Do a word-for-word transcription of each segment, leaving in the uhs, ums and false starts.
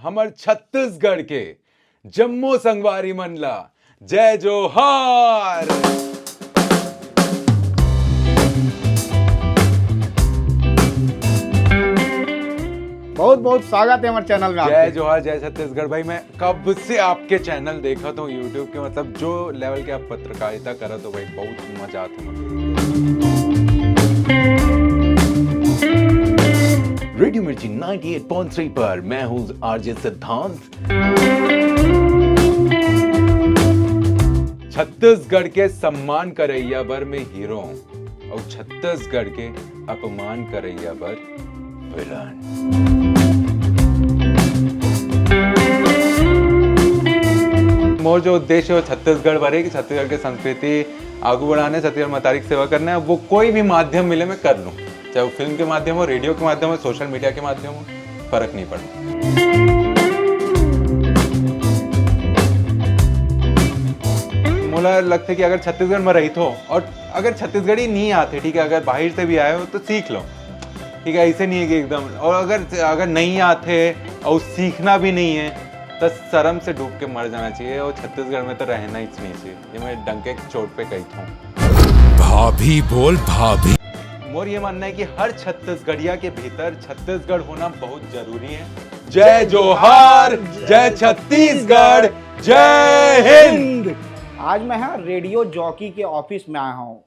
हमर छत्तीसगढ़ के जम्मो संगवारी मन ला जय जोहार। बहुत बहुत स्वागत है हमारे चैनल में जय आपके। जोहार, जय छत्तीसगढ़। भाई, मैं कब से आपके चैनल देखत हूँ YouTube के, मतलब जो लेवल के आप पत्रकारिता करत हो भाई, बहुत मजा आता है। रेडियो मिर्ची नाइंटी एट पॉइंट थ्री पर मैं हूँ आरजे सिद्धांत। छत्तीसगढ़ के सम्मान करैया बर मैं हीरो हूँ और छत्तीसगढ़ के अपमान करैया बर विलन। मोर जो उद्देश्य हो छत्तीसगढ़ बर है कि छत्तीसगढ़ के संस्कृति आगू बढ़ाने, छत्तीसगढ़ महतारी की सेवा करना है, वो कोई भी माध्यम मिले मैं कर लूँ, चाहे वो फिल्म के माध्यम हो, रेडियो के माध्यम हो, सोशल मीडिया के माध्यम हो, फर्क नहीं पड़ता। मोला लगथे कि अगर छत्तीसगढ़ में रहित हो और अगर छत्तीसगढ़ी नहीं आते, ठीक है, अगर बाहर से भी आए हो तो सीख लो, ठीक है, ऐसे नहीं है कि एकदम, और अगर अगर नहीं आते और सीखना भी नहीं है तो शर्म से डूब के मर जाना चाहिए और छत्तीसगढ़ में तो रहना ही नहीं चाहिए। ये मैं डंके की चोट पे कहता हूँ। भाभी बोल भाभी। मोर ये मानना है कि हर छत्तीसगढ़िया के भीतर छत्तीसगढ़ होना बहुत जरूरी है। जय जोहार, जय छत्तीसगढ़, जय हिंद। आज मैं हा रेडियो जॉकी के ऑफिस में आया हूँ।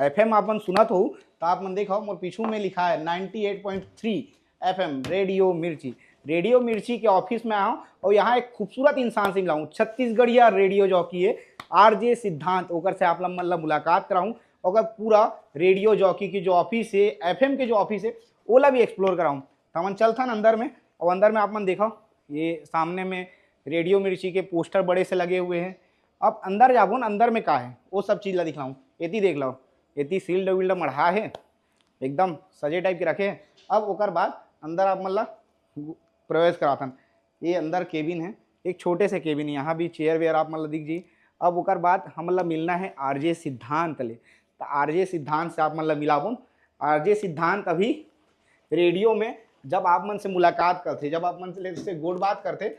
एफएम आपन सुनत हो तो आप मन देखो मोर पीछू में लिखा है ninety eight point three FM radio Mirchi. Radio Mirchi के ऑफिस में आया हूँ और यहाँ एक खूबसूरत इंसान से मिला हूँ। छत्तीसगढ़िया रेडियो जॉकी है, आरजे सिद्धांत, ओकर से आप मन ला मुलाकात कराऊँ। ओकर पूरा रेडियो जॉकी के जो ऑफिस है, एफएम के जो ऑफिस है, ओला भी एक्सप्लोर कराऊँ। तो हमन चलथन अंदर में, और अंदर में आप मन देखो, ये सामने में रेडियो मिर्ची के पोस्टर बड़े से लगे हुए हैं। अब अंदर जाबो न, अंदर में का है वो सब चीज ला दिखलाऊं। एती देख लो, एती सील्ड वील्ड मढ़ा है, एकदम सजे टाइप के रखे हैं। अब ओकर बाद अंदर आप मन ला प्रवेश कराथन। ये अंदर केबिन है, एक छोटे से केबिन है, यहाँ भी चेयर वेयर आप मन ला दिख जी। अब ओकर बाद हमन ला मिलना है आरजे सिद्धांत ले। तो आरजे सिद्धांत से आप मन ला मिलाबोन। आरजे सिद्धांत अभी रेडियो में जब आप मन से मुलाकात करथे, जब आप मन से, से गोठ बात करथे,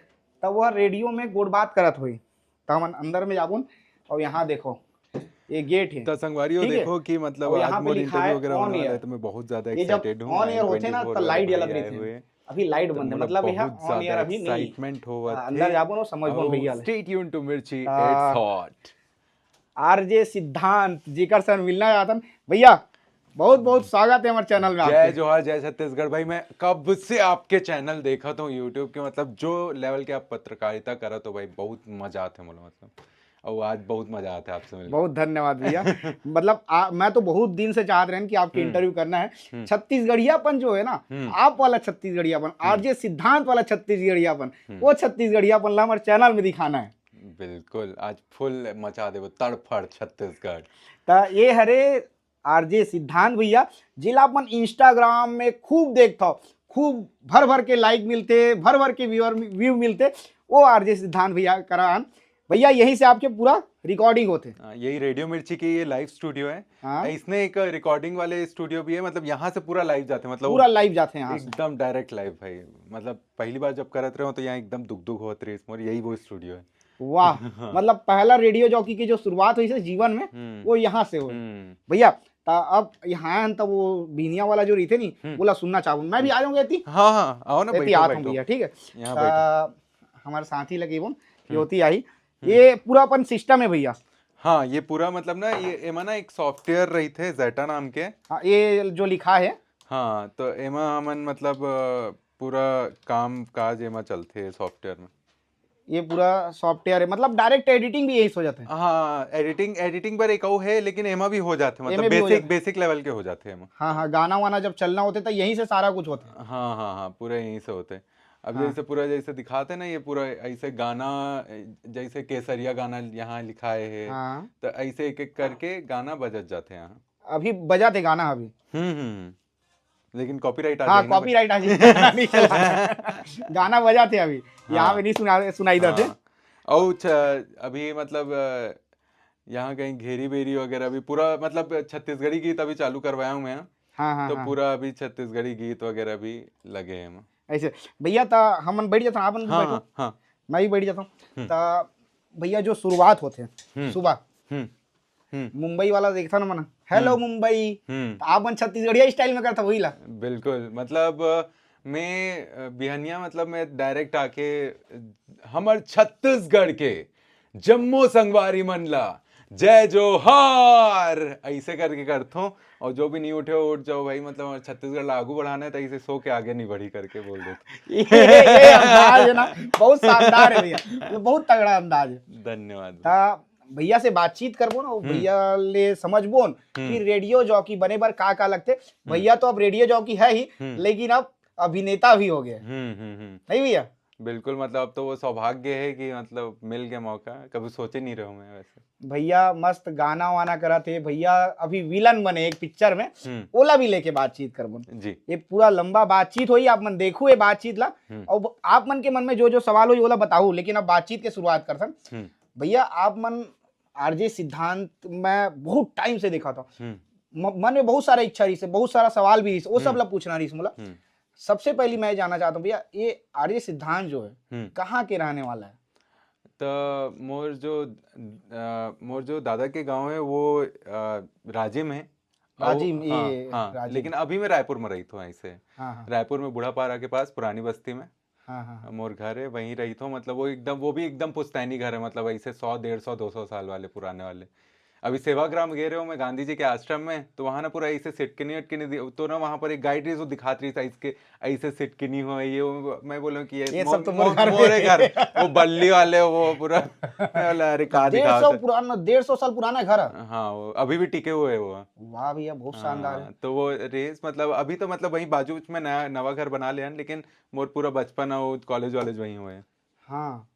तब वह रेडियो में गोठ बात करत होही। तो हमन अंदर में जाबोन और यहाँ देखो, ये गेट है। तो संगवारी हो, ठीक है? देखो कि मतलब और आज यहाँ पे मोर लिखा इंटरव्यू है वगैरह on होने वाला air। है, तो मैं बहुत ज्यादा ये जब एक्साइटेड हूँ। on air होथे ना, तो लाइट जलत रहे रहिथे। अभी लाइट बंद है, मतलब यहाँ on air अभी नहीं है। एक्साइटमेंट हो हाँ, अंदर जाबो ना, समझ बो भैया ले। Stay tuned to Mirchi, आ, it's hot। आरजे सिद्धांत जेकर से मिलना चाहतन भैया, बहुत बहुत स्वागत है हमारे चैनल में जय आपके। जोहार, जय छत्तीसगढ़। भाई, मैं कब से आपके चैनल देखत हूँ YouTube के, मतलब जो लेवल के आप पत्रकारिता करत हो भाई, बहुत मजा आते मोला, मतलब, और आज बहुत मजा आता है आपसे मिलके। बहुत धन्यवाद भैया। मतलब आ, मैं तो बहुत दिन से चाहत रहन कि आपके हम्म। इंटरव्यू करना है। हम्म। छत्तीसगढ़ियापन जो है ना, हम्म। आप वाला छत्तीसगढ़ियापन, आरजे सिद्धांत वाला छत्तीसगढ़ियापन, हम्म। वो छत्तीसगढ़ियापन ला हमारे चैनल में दिखाना है। बिल्कुल, आज फुल मचा देबो तड़फड़ छत्तीसगढ़। तो ये हरे आरजे सिद्धांत भैया, जिला अपन इंस्टाग्राम में खूब देखता हो, खूब भर भर के लाइक मिलते, भर भर के व्यूअर व्यू मिलते, वो आरजे सिद्धांत भैया करान। भैया, यहीं से आपके पूरा रिकॉर्डिंग होते। हाँ, यही रेडियो मिर्ची की ये लाइव स्टूडियो है। हाँ। इसने एक रिकॉर्डिंग वाले स्टूडियो भी है, मतलब यहाँ से पूरा लाइव जाते हैं, मतलब पूरा लाइव जाते हैं यहाँ से। एकदम डायरेक्ट लाइव भाई। मतलब पहली बार जब करत रहे हो तो यहाँ एकदम दुख दुख होत रही, मोर यही वो स्टूडियो है। वाह, मतलब पहला रेडियो जॉकी की जो शुरुआत हुई से जीवन में, हम्म। वो यहाँ से हुई। हम्म। भैया, ता अब यहाँ है न, तब वो बीनिया वाला जो रही थे नहीं, हम्म। बोला सुनना चाहूँ मैं भी आ जाऊंगा एती। हाँ हाँ, आओ ना, एती बैठो, आत हूँ बैठो। भैया, ठीक है। यहाँ ता बैठो। हमारे साथी लगी वो, ये होती आई। ये पूरा अपन सिस्टम है भैया। हाँ, ये पूरा मतलब ना, ये एमा ना एक सॉफ्टवेयर रही थे जेटा नाम के। हाँ, ये जो लिखा है, हाँ, तो एमा हमन मतलब अ, पूरा काम काज एमा चलथे सॉफ्टवेयर में। ये पूरा सॉफ्टवेयर है, मतलब डायरेक्ट एडिटिंग भी यही से हो जाता है। हाँ, एडिटिंग एडिटिंग पर एक अउ है, लेकिन एमा भी हो जाथे, मतलब एमे भी हो बेसिक जाथे। बेसिक लेवल के हो जाथे एमा। हाँ हाँ, गाना वाना जब चलना होते तो यहीं से सारा कुछ होता है। हाँ हाँ हाँ, पूरा यहीं से होते हैं। अब हाँ। जैसे पूरा जैसे दिखाते ना, ये पूरा ऐसे गाना, जैसे केसरिया गाना यहाँ लिखाए है, हाँ, तो ऐसे एक एक करके गाना बजत जाते हैं यहाँ। अभी बजाते गाना अभी। हम्म हम्म हम्म। लेकिन कॉपीराइट आ हाँ, जाए ना, कॉपीराइट आ जाए। गाना बजाते अभी, यहाँ हाँ। पे नहीं सुना सुनाई देते। हाँ। और छ- अभी मतलब अ, यहाँ कहीं घेरी बेरी वगैरह भी पूरा, मतलब छत्तीसगढ़ी गीत अभी चालू करवाया हूँ मैं। हाँ हाँ तो हाँ। पूरा अभी छत्तीसगढ़ी गीत वगैरह भी लगे हैं। ऐसे। भैया, त हमन बैठ जाथन, आपन भी हाँ, बैठो, हाँ, हाँ। मैं भी बैठ जाता हूँ। हम्म। त भैया, जो शुरुआत होथे हम्म। सुबह, हम्म, हम्म, मुंबई वाला देखथन मन, "हेलो हम्म। मुंबई", हम्म। त आप मन छत्तीसगढ़िया स्टाइल में करथा वही ला। बिल्कुल, मतलब, अ, मैं, अ, बिहनिया, मतलब, मैं डायरेक्ट आके, अ, हमर छत्तीसगढ़ के जम्मो संगवारी मन ला जय जोहार, ऐसे करके करथों। और जो भी नहीं उठे हो, उठ जाओ भाई, मतलब, हमर छत्तीसगढ़ ला आगू बढ़ाना है, तो ऐसे सो के आगे नहीं बढ़ी करके बोल देते। ये, ये अंदाज है ना, बहुत शानदार है भैया, ये बहुत तगड़ा अंदाज है। धन्यवाद। त भैया से बातचीत करबो ना, वो हम्म। भैया ले समझबो न कि हम्म। रेडियो जॉकी बने बर का का लगथे। भैया तो अब रेडियो जॉकी है ही, हम्म। लेकिन अब अभिनेता भी हो गए, हम्म, हम्म, हम्म। नहीं भैया? बिल्कुल, मतलब, अब तो वो सौभाग्य है कि, मतलब, मिल गया मौका, कभी सोचे नहीं रहो मैं वैसे। भैया मस्त गाना वाना करत हे भैया, अभी विलन बने एक पिक्चर में, हम्म। ओला भी लेके बातचीत करबो। जी। ये पूरा लंबा बातचीत होई, आप मन देखू ये बातचीत ला, हम्म। और आप मन के मन में जो जो सवाल होई ओला बताऊ, लेकिन अब बातचीत के शुरुआत करथन। हम्म। भैया, आप मन आरजे सिद्धांत मैं बहुत टाइम से देखा था, हम्म। म-, मन में बहुत सारा इच्छा रही से, बहुत सारा सवाल भी रही से, वो सब हम्म। ला पूछना रही से मोला। हम्म। सबसे पहली मैं जानना चाहता हूँ भैया, ये आरजे सिद्धांत जो है, हम्म। कहाँ के रहने वाला है? तो मोर जो, अ, मोर जो दादा के गांव है, वो, अ, राजिम है। और राजिम, हाँ, ये हाँ, राजिम। लेकिन अभी मैं रायपुर में रही थो ऐसे। हाँ, हाँ। रायपुर में बूढ़ा पारा के पास पुरानी बस्ती में हाँ, हाँ, हाँ। मोर घर है, वहीं रही थो। मतलब, वो एकदम, वो भी एकदम पुश्तैनी घर है, मतलब, ऐसे सौ, डेढ़ सौ, दो सौ साल वाले, पुराने वाले। अभी सेवाग्राम गए रहे हो मैं गांधी जी के आश्रम में, तो वहां ना पूरा ऐसे सिटकिनी उटकिनी दि-, तो ना वहां पर एक गाइड रही, वो दिखात रही था इसके ऐसे सिटकिनी हो, ये वो। मैं बोलूँ कि ये ये मो-, सब तो मोर मो-, घर में। मोरे घर, वो बल्ली वाले, वो पूरा वाला, अरे, का डेढ़ दिखावत सौ है। पुराना, डेढ़ सौ साल पुराना घर है। हाँ, वो अभी भी टिके हुए हैं वो। वाह भैया, बहुत शानदार है। हाँ, तो वो रेस, मतलब, अभी तो, मतलब, वहीं बाजू में नया, नवा घर बना लिया है, लेकिन मोर पूरा बचपन और कॉलेज वॉलेज वहीं हुए हैं। हाँ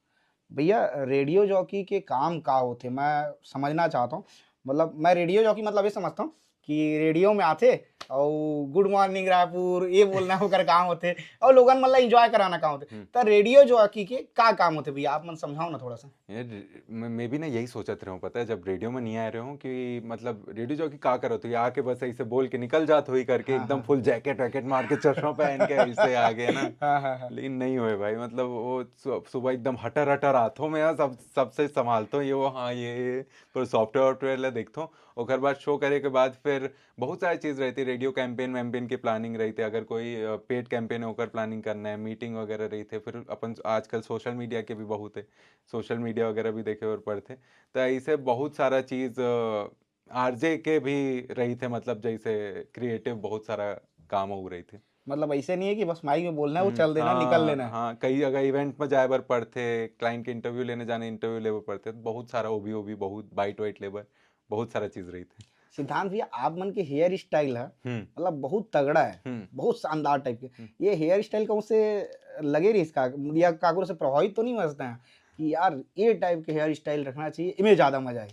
भैया, रेडियो जॉकी के काम का होथे, मैं समझना चाहता हूँ। मतलब, मैं रेडियो जॉकी मतलब ये समझता हूँ कि रेडियो में आथे और गुड मॉर्निंग रायपुर ये बोलना ओकर काम होथे और लोगन मन ला एंजॉय कराना काम होथे। हम्म। त रेडियो जॉकी के का काम होथे भैया, आप मन समझाओ ना थोड़ा सा। यार, मैं, मैं भी ना यही सोचत रहूँ, पता है, जब रेडियो में नहीं आ रहे हूँ कि, मतलब, रेडियो जॉकी का करत होई, आके बस ऐसे बोल के निकल जात होई करके, हाँ, एकदम हाँ। फुल जैकेट वैकेट मार के, चश्मा पहन के ऐसे आ गए ना। हाँ, हाँ, हाँ। लेकिन नहीं हुए भाई, मतलब, वो सु-, सुबह एकदम हटर हटर आथो मैं, सब, सबसे संभालतो ये वो, हाँ, ये, ये, पर सॉफ्टवेयर वॉफ्टवेयर ला देखतो। ओकर बाद शो करे के बाद फिर बहुत सारी चीज़ रहती, रेडियो कैंपेन वैम्पेन की प्लानिंग रहती, अगर कोई, अ, पेड कैंपेन है, ओकर प्लानिंग करना है, मीटिंग वगैरह रहते, फिर अपन आजकल सोशल मीडिया के भी बहुत है, सोशल मीडिया वगैरह भी देखे और पढ़ते। तो ऐसे बहुत सारा चीज़, अ, आरजे के भी रही थे, मतलब, जैसे क्रिएटिव बहुत सारा काम हो रही थे। मतलब, ऐसे नहीं है कि बस माइक में बोलना है, वो हम्म, चल देना, निकल हाँ, लेना है। हाँ, कहीं अगर इवेंट में जाए बर पड़ते, क्लाइंट के इंटरव्यू लेने जाने, इंटरव्यू लेबर पड़ते, बहुत सारा ओबी ओबी, बहुत बाइट वाइट लेबर, बहुत सारा चीज़ रही थे। सिद्धांत भैया, आप मन के हेयर स्टाइल है, हम्म। मतलब, बहुत तगड़ा है, हम्म। बहुत शानदार टाइप के। हम्म। ये हेयर स्टाइल कौन से लगे रही इसका, या काकरो से प्रभावित तो नहीं महसता है कि यार, ये टाइप के हेयर स्टाइल रखना चाहिए, इमे ज्यादा मजा आए?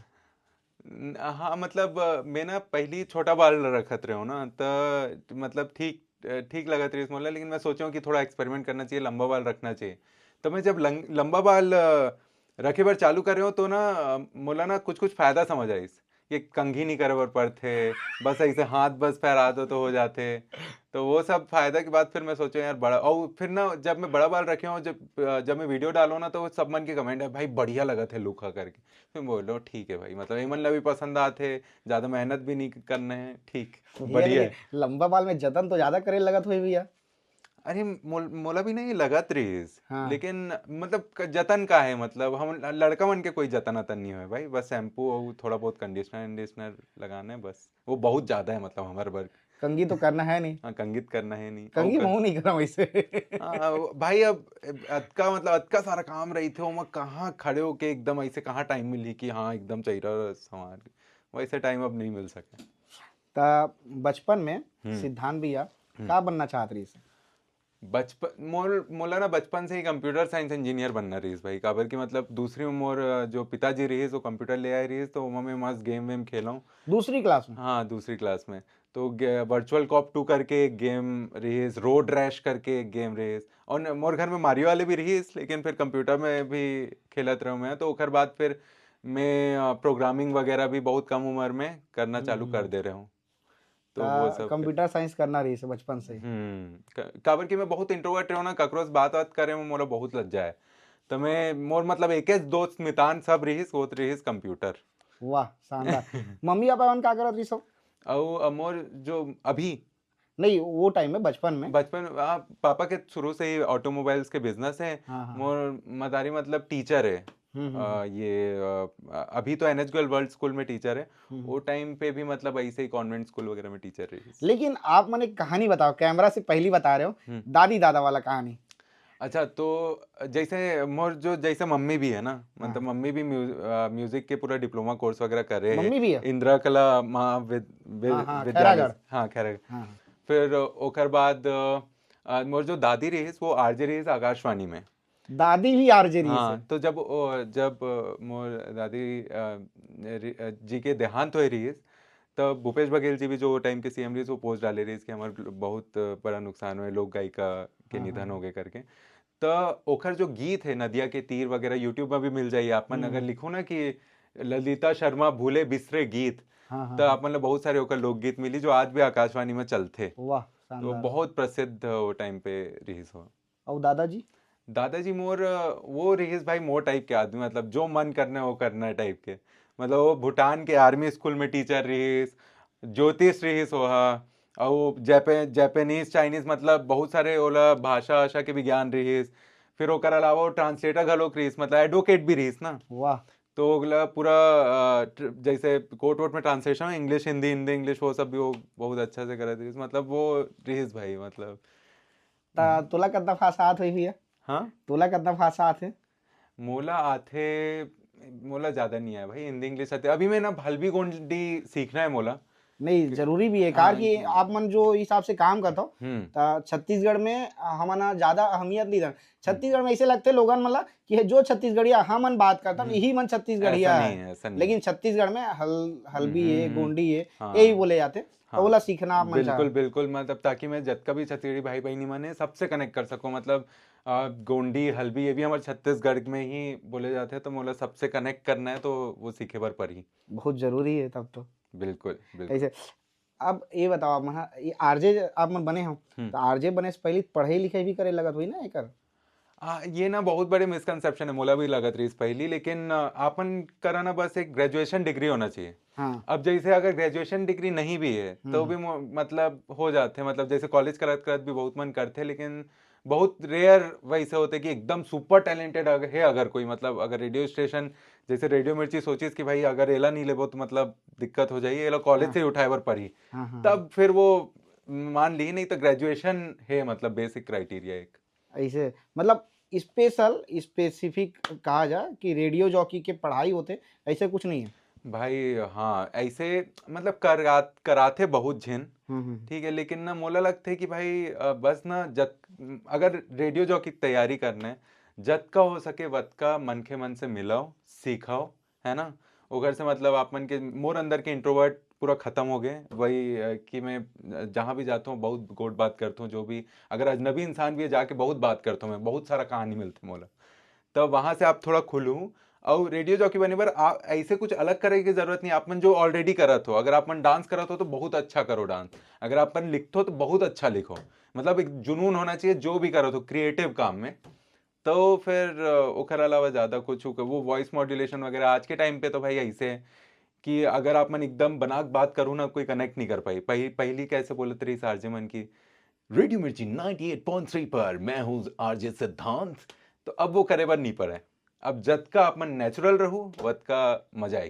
न-, हाँ, मतलब, अ, मैं ना पहली छोटा बाल रखत रहे हूँ ना, तो, मतलब, ठीक, अ, ठीक लगत रही मोला, लेकिन मैं सोचा हूँ कि थोड़ा एक्सपेरिमेंट करना चाहिए, लंबा बाल रखना चाहिए। तो मैं जब लंग-, लंबा बाल, अ, रखे बर चालू करे हूँ, तो ना, अ, मोला ना कुछ कुछ फायदा समझ आइस। ये कंघी नहीं करे बर पड़थे, बस ऐसे हाथ बस फहरा दो तो हो जाथे। तो वो सब फायदा के बाद फिर मैं सोचा, यार, बड़ा, और फिर ना, जब मैं बड़ा बाल रखे हूँ, जब, अ, जब मैं वीडियो डालूँ ना, तो सब मन के कमेंट है, "भाई, बढ़िया लगत है लुक हा," करके। फिर बोलो, "ठीक है भाई, मतलब, एमन ला भी पसंद आथे, ज्यादा मेहनत भी नहीं करना है, ठीक, भैया, बढ़िया है।" लेकिन लंबा बाल में जतन तो ज्यादा करे लगत होई भैया। अरे, मोल-, मोला भी नहीं लगत रहीस, हाँ। लेकिन, मतलब, क-, जतन का है, मतलब, हम ल-, लड़का मन के कोई जतन अतन नहीं होय भाई, बस शैम्पू और थोड़ा बहुत कंडीशनर, कंडीशनर लगाना है बस। वो बहुत ज्यादा है, मतलब, हमारे बर। कंघी तो करना है नहीं। हाँ, कंघी तो करना है नहीं। कंघी और कर- महू नहीं करना वैसे। हाँ, वो भाई, अब अतका, मतलब, अतका सारा काम रही थे, मैं कहाँ खड़े होके एकदम ऐसे, कहाँ टाइम मिली कि हाँ, एकदम चेहरा संवार के, वैसे टाइम अब नहीं मिल सके। त बचपन में हम्म। सिद्धांत भैया हम्म। का बनना चाहत रहीस? बचपन, मोर, मोला ना बचपन से ही कंप्यूटर साइंस इंजीनियर बनना रहीस भाई, काबर कि, मतलब, दूसरी में मोर, अ, जो पिताजी रहीस, वो कंप्यूटर ले आए रहीस, तो ओमा मैं मस्त गेम वेम खेलूँ। दूसरी क्लास में? हाँ, दूसरी क्लास में। तो गे-, वर्चुअल कॉप टू करके एक गेम रहीस, रोड रैश करके एक गेम रहीस, और न-, मोर घर में मारियो वाले भी रहीस, लेकिन फिर कंप्यूटर में भी खेलत रहूँ मैं। तो ओकर बाद फिर मैं, अ, प्रोग्रामिंग वगैरह भी बहुत कम उम्र में करना चालू कर हम्म। दे रहे हूँ। तो वो सब कंप्यूटर साइंस करना रहिस बचपन से ही। हम्म क- काबर कि मैं बहुत इंट्रोवर्ट रहूँ ना, ककरो से बात बात करे में मोला बहुत लज्जा है। तो मैं, मोर मतलब एक दोस्त मितान सब रहिस, होत रहिस कंप्यूटर। वाह, शानदार। मम्मी पापा मन का करत रहिस हो? अउ अ, मोर जो अभी नहीं, वो टाइम में, बचपन में। बचपन आ, पापा के शुरू से ही ऑटोमोबाइल्स के बिजनेस है। हाँ, हाँ। मोर मतारी मतलब टीचर है। हम्म, हम्म, अ, ये अ, अभी तो एनएच गोयल वर्ल्ड स्कूल में टीचर है। हम्म। वो टाइम पे भी मतलब ऐसे ही कॉन्वेंट स्कूल वगैरह में टीचर रही। लेकिन आप मन एक कहानी बताओ, कैमरा से पहली बता रहे हो, हम्म। दादी दादा वाला कहानी। अच्छा, तो जैसे मोर जो, जैसे मम्मी भी है ना, मतलब हाँ। मम्मी भी म्यू, अ, म्यूजिक के पूरा डिप्लोमा कोर्स वगैरह करे है। मम्मी भी है? इंदिरा कला महाविद- वि- हाँ, हाँ, विद्यालय खैरागढ़। से। हाँ, खैरागढ़। हाँ, हाँ। फिर ओकर बाद अ, अ, मोर जो दादी रहिस, वो आरजे रहिस आकाशवाणी में। दादी भी आरजे रहिस हाँ, है। तो जब ओ, जब अ, मोर दादी अ, रि- अ, जी के देहांत होए रहिस, तब भूपेश बघेल जी भी जो टाइम के सीएम रहिस, वो पोस्ट डाले रहिस कि हमार बहुत बड़ा नुकसान हुए, लोक गायिका के हाँ, निधन हाँ। हो गए करके। तो ओखर जो गीत है नदिया के तीर वगैरह YouTube में भी मिल जाइए। आप मन अगर हम्म। लिखो ना कि ललिता शर्मा भूले बिसरे गीत, हाँ, हाँ, तो हाँ। आप मन ला बहुत सारे ओकर लोकगीत मिली जो आज भी आकाशवाणी में चलथे। वाह, तो शानदार। बहुत प्रसिद्ध वो टाइम पे रहिस हो। और दादाजी? दादाजी मोर अ, वो रहिस भाई, मोर टाइप के आदमी, मतलब जो मन करना है वो करना टाइप के। मतलब वो भूटान के आर्मी स्कूल में टीचर रहिस, ज्योतिष रहिस ओहा, अउ जैपे जापानीज चाइनीज, मतलब बहुत सारे ओला भाषा भाषा के विज्ञान रहिस। फिर ओकर अलावा वो ट्रांसलेटर घलोक रहिस, मतलब एडवोकेट भी रहिस ना। वाह। तो ओला पूरा अ, ट्र- जैसे कोर्ट वोर्ट में translation, English Hindi, Hindi English, वो सब भी वो बहुत अच्छा से करत रहिस। मतलब वो रहिस भाई, मतलब ता तोला कतना भाषा आत होही भैया? हाँ, तोला कतना भाषा आत हे? मोला आथे, मोला ज्यादा नहीं आया भाई, हिंदी इंग्लिश आथे। अभी मैं ना हल्बी गोंडी सीखना है मोला। नहीं, जरूरी भी है, कार हाँ, कि हाँ। आप मन जो हिसाब से काम करत हो, हम्म त छत्तीसगढ़ में हमन ज्यादा अहमियत नहीं देन। छत्तीसगढ़ में ऐसे लगथे लोगन मन ला कि हे जो छत्तीसगढ़िया, हमन बात करथन, हम्म। यही मन छत्तीसगढ़िया ऐसा है। नहीं है, ऐसा नहीं लेकिन है। छत्तीसगढ़ में हल हल्बी हम्म, है, हम्म, गोंडी है, हाँ। यही बोले जाते। हाँ। तो ओला सीखना आप मन बिल्कुल चाहत। बिल्कुल, मतलब ताकि मैं जतका भी छत्तीसगढ़ी भाई बहनी मन है, सबसे कनेक्ट कर सकूँ। मतलब अ, गोंडी हल्बी ये भी हमारे छत्तीसगढ़ में ही बोले जाते हैं, तो मोला सबसे कनेक्ट करना है तो वो सीखे बर पड़ही। बहुत जरूरी है तब तो। बिल्कुल बिल्कुल। ऐसे अब ये बताओ आप मन, ये आरजे आप मन बने हो, हम्म। तो आरजे बने से पहले पढ़ाई लिखाई भी करे लगत होही ना एकर? हाँ, ये ना बहुत बड़े मिसकंसेप्शन है, मोला भी लगत रहिस पहली, लेकिन अ, आपन करा ना बस एक ग्रेजुएशन डिग्री होना चाहिए। हाँ। अब जैसे अगर ग्रेजुएशन डिग्री नहीं भी है तो हम्म। भी मो- मतलब हो जाते, मतलब जैसे कॉलेज करत करत भी बहुत मन करते, लेकिन बहुत रेयर वैसे होते कि एकदम सुपर टैलेंटेड है अगर कोई, मतलब अगर रेडियो स्टेशन जैसे रेडियो मिर्ची सोचिस कि भाई अगर एला नहीं लेबो तो मतलब दिक्कत हो जाही, एला कॉलेज हाँ। से ही उठाए बर पड़ही, हाँ, हाँ। तब फिर वो मान ली, नहीं तो ग्रेजुएशन है मतलब बेसिक क्राइटेरिया एक। ऐसे मतलब स्पेशल स्पेसिफिक कहा जा कि रेडियो जॉकी के पढ़ाई होते, ऐसे कुछ नहीं है। भाई हाँ, ऐसे मतलब करा कराथे बहुत झिन, हम्म, हम्म। ठीक है, लेकिन ना मोला लगथे कि भाई अ, बस ना जत अगर रेडियो जॉकी की तैयारी करना है, जतका हो सके वतका मनखे मन से मिलव, सीखव, है ना। ओकर से मतलब आप मन के, मोर अंदर के इंट्रोवर्ट पूरा खत्म हो गए। वही अ, कि मैं अ, जहाँ भी जाता हूँ बहुत गोट बात करता हूँ, जो भी अगर अजनबी इंसान भी है जाके बहुत बात करता हूँ मैं, बहुत सारा कहानी मिलथे मोला। तब वहाँ से आप थोड़ा खुलू। और रेडियो जॉकी बने बर आप ऐसे कुछ अलग करे की जरूरत नहीं। आप मन जो ऑलरेडी करत हो, अगर आप मन डांस करत हो तो बहुत अच्छा करो डांस, अगर आप मन लिखत हो तो बहुत अच्छा लिखो। मतलब एक जुनून होना चाहिए जो भी करत हो क्रिएटिव काम में। तो फिर अ, ओकर अलावा ज़्यादा कुछ ओकर, वो वॉइस मॉड्यूलेशन वगैरह आज के टाइम पे तो भाई ऐसे है कि अगर आप मन एकदम बना के बात करू ना, कोई कनेक्ट नहीं कर पाई। पही, पहली कैसे बोलत रहिस आरजे मन की, रेडियो मिर्ची नाइंटी एट पॉइंट थ्री पर मैं हूँ आरजे सिद्धांत, तो अब वो करे बर नहीं पड़े। अब जतका आप मन नेचुरल रहू, वतका मजा आई।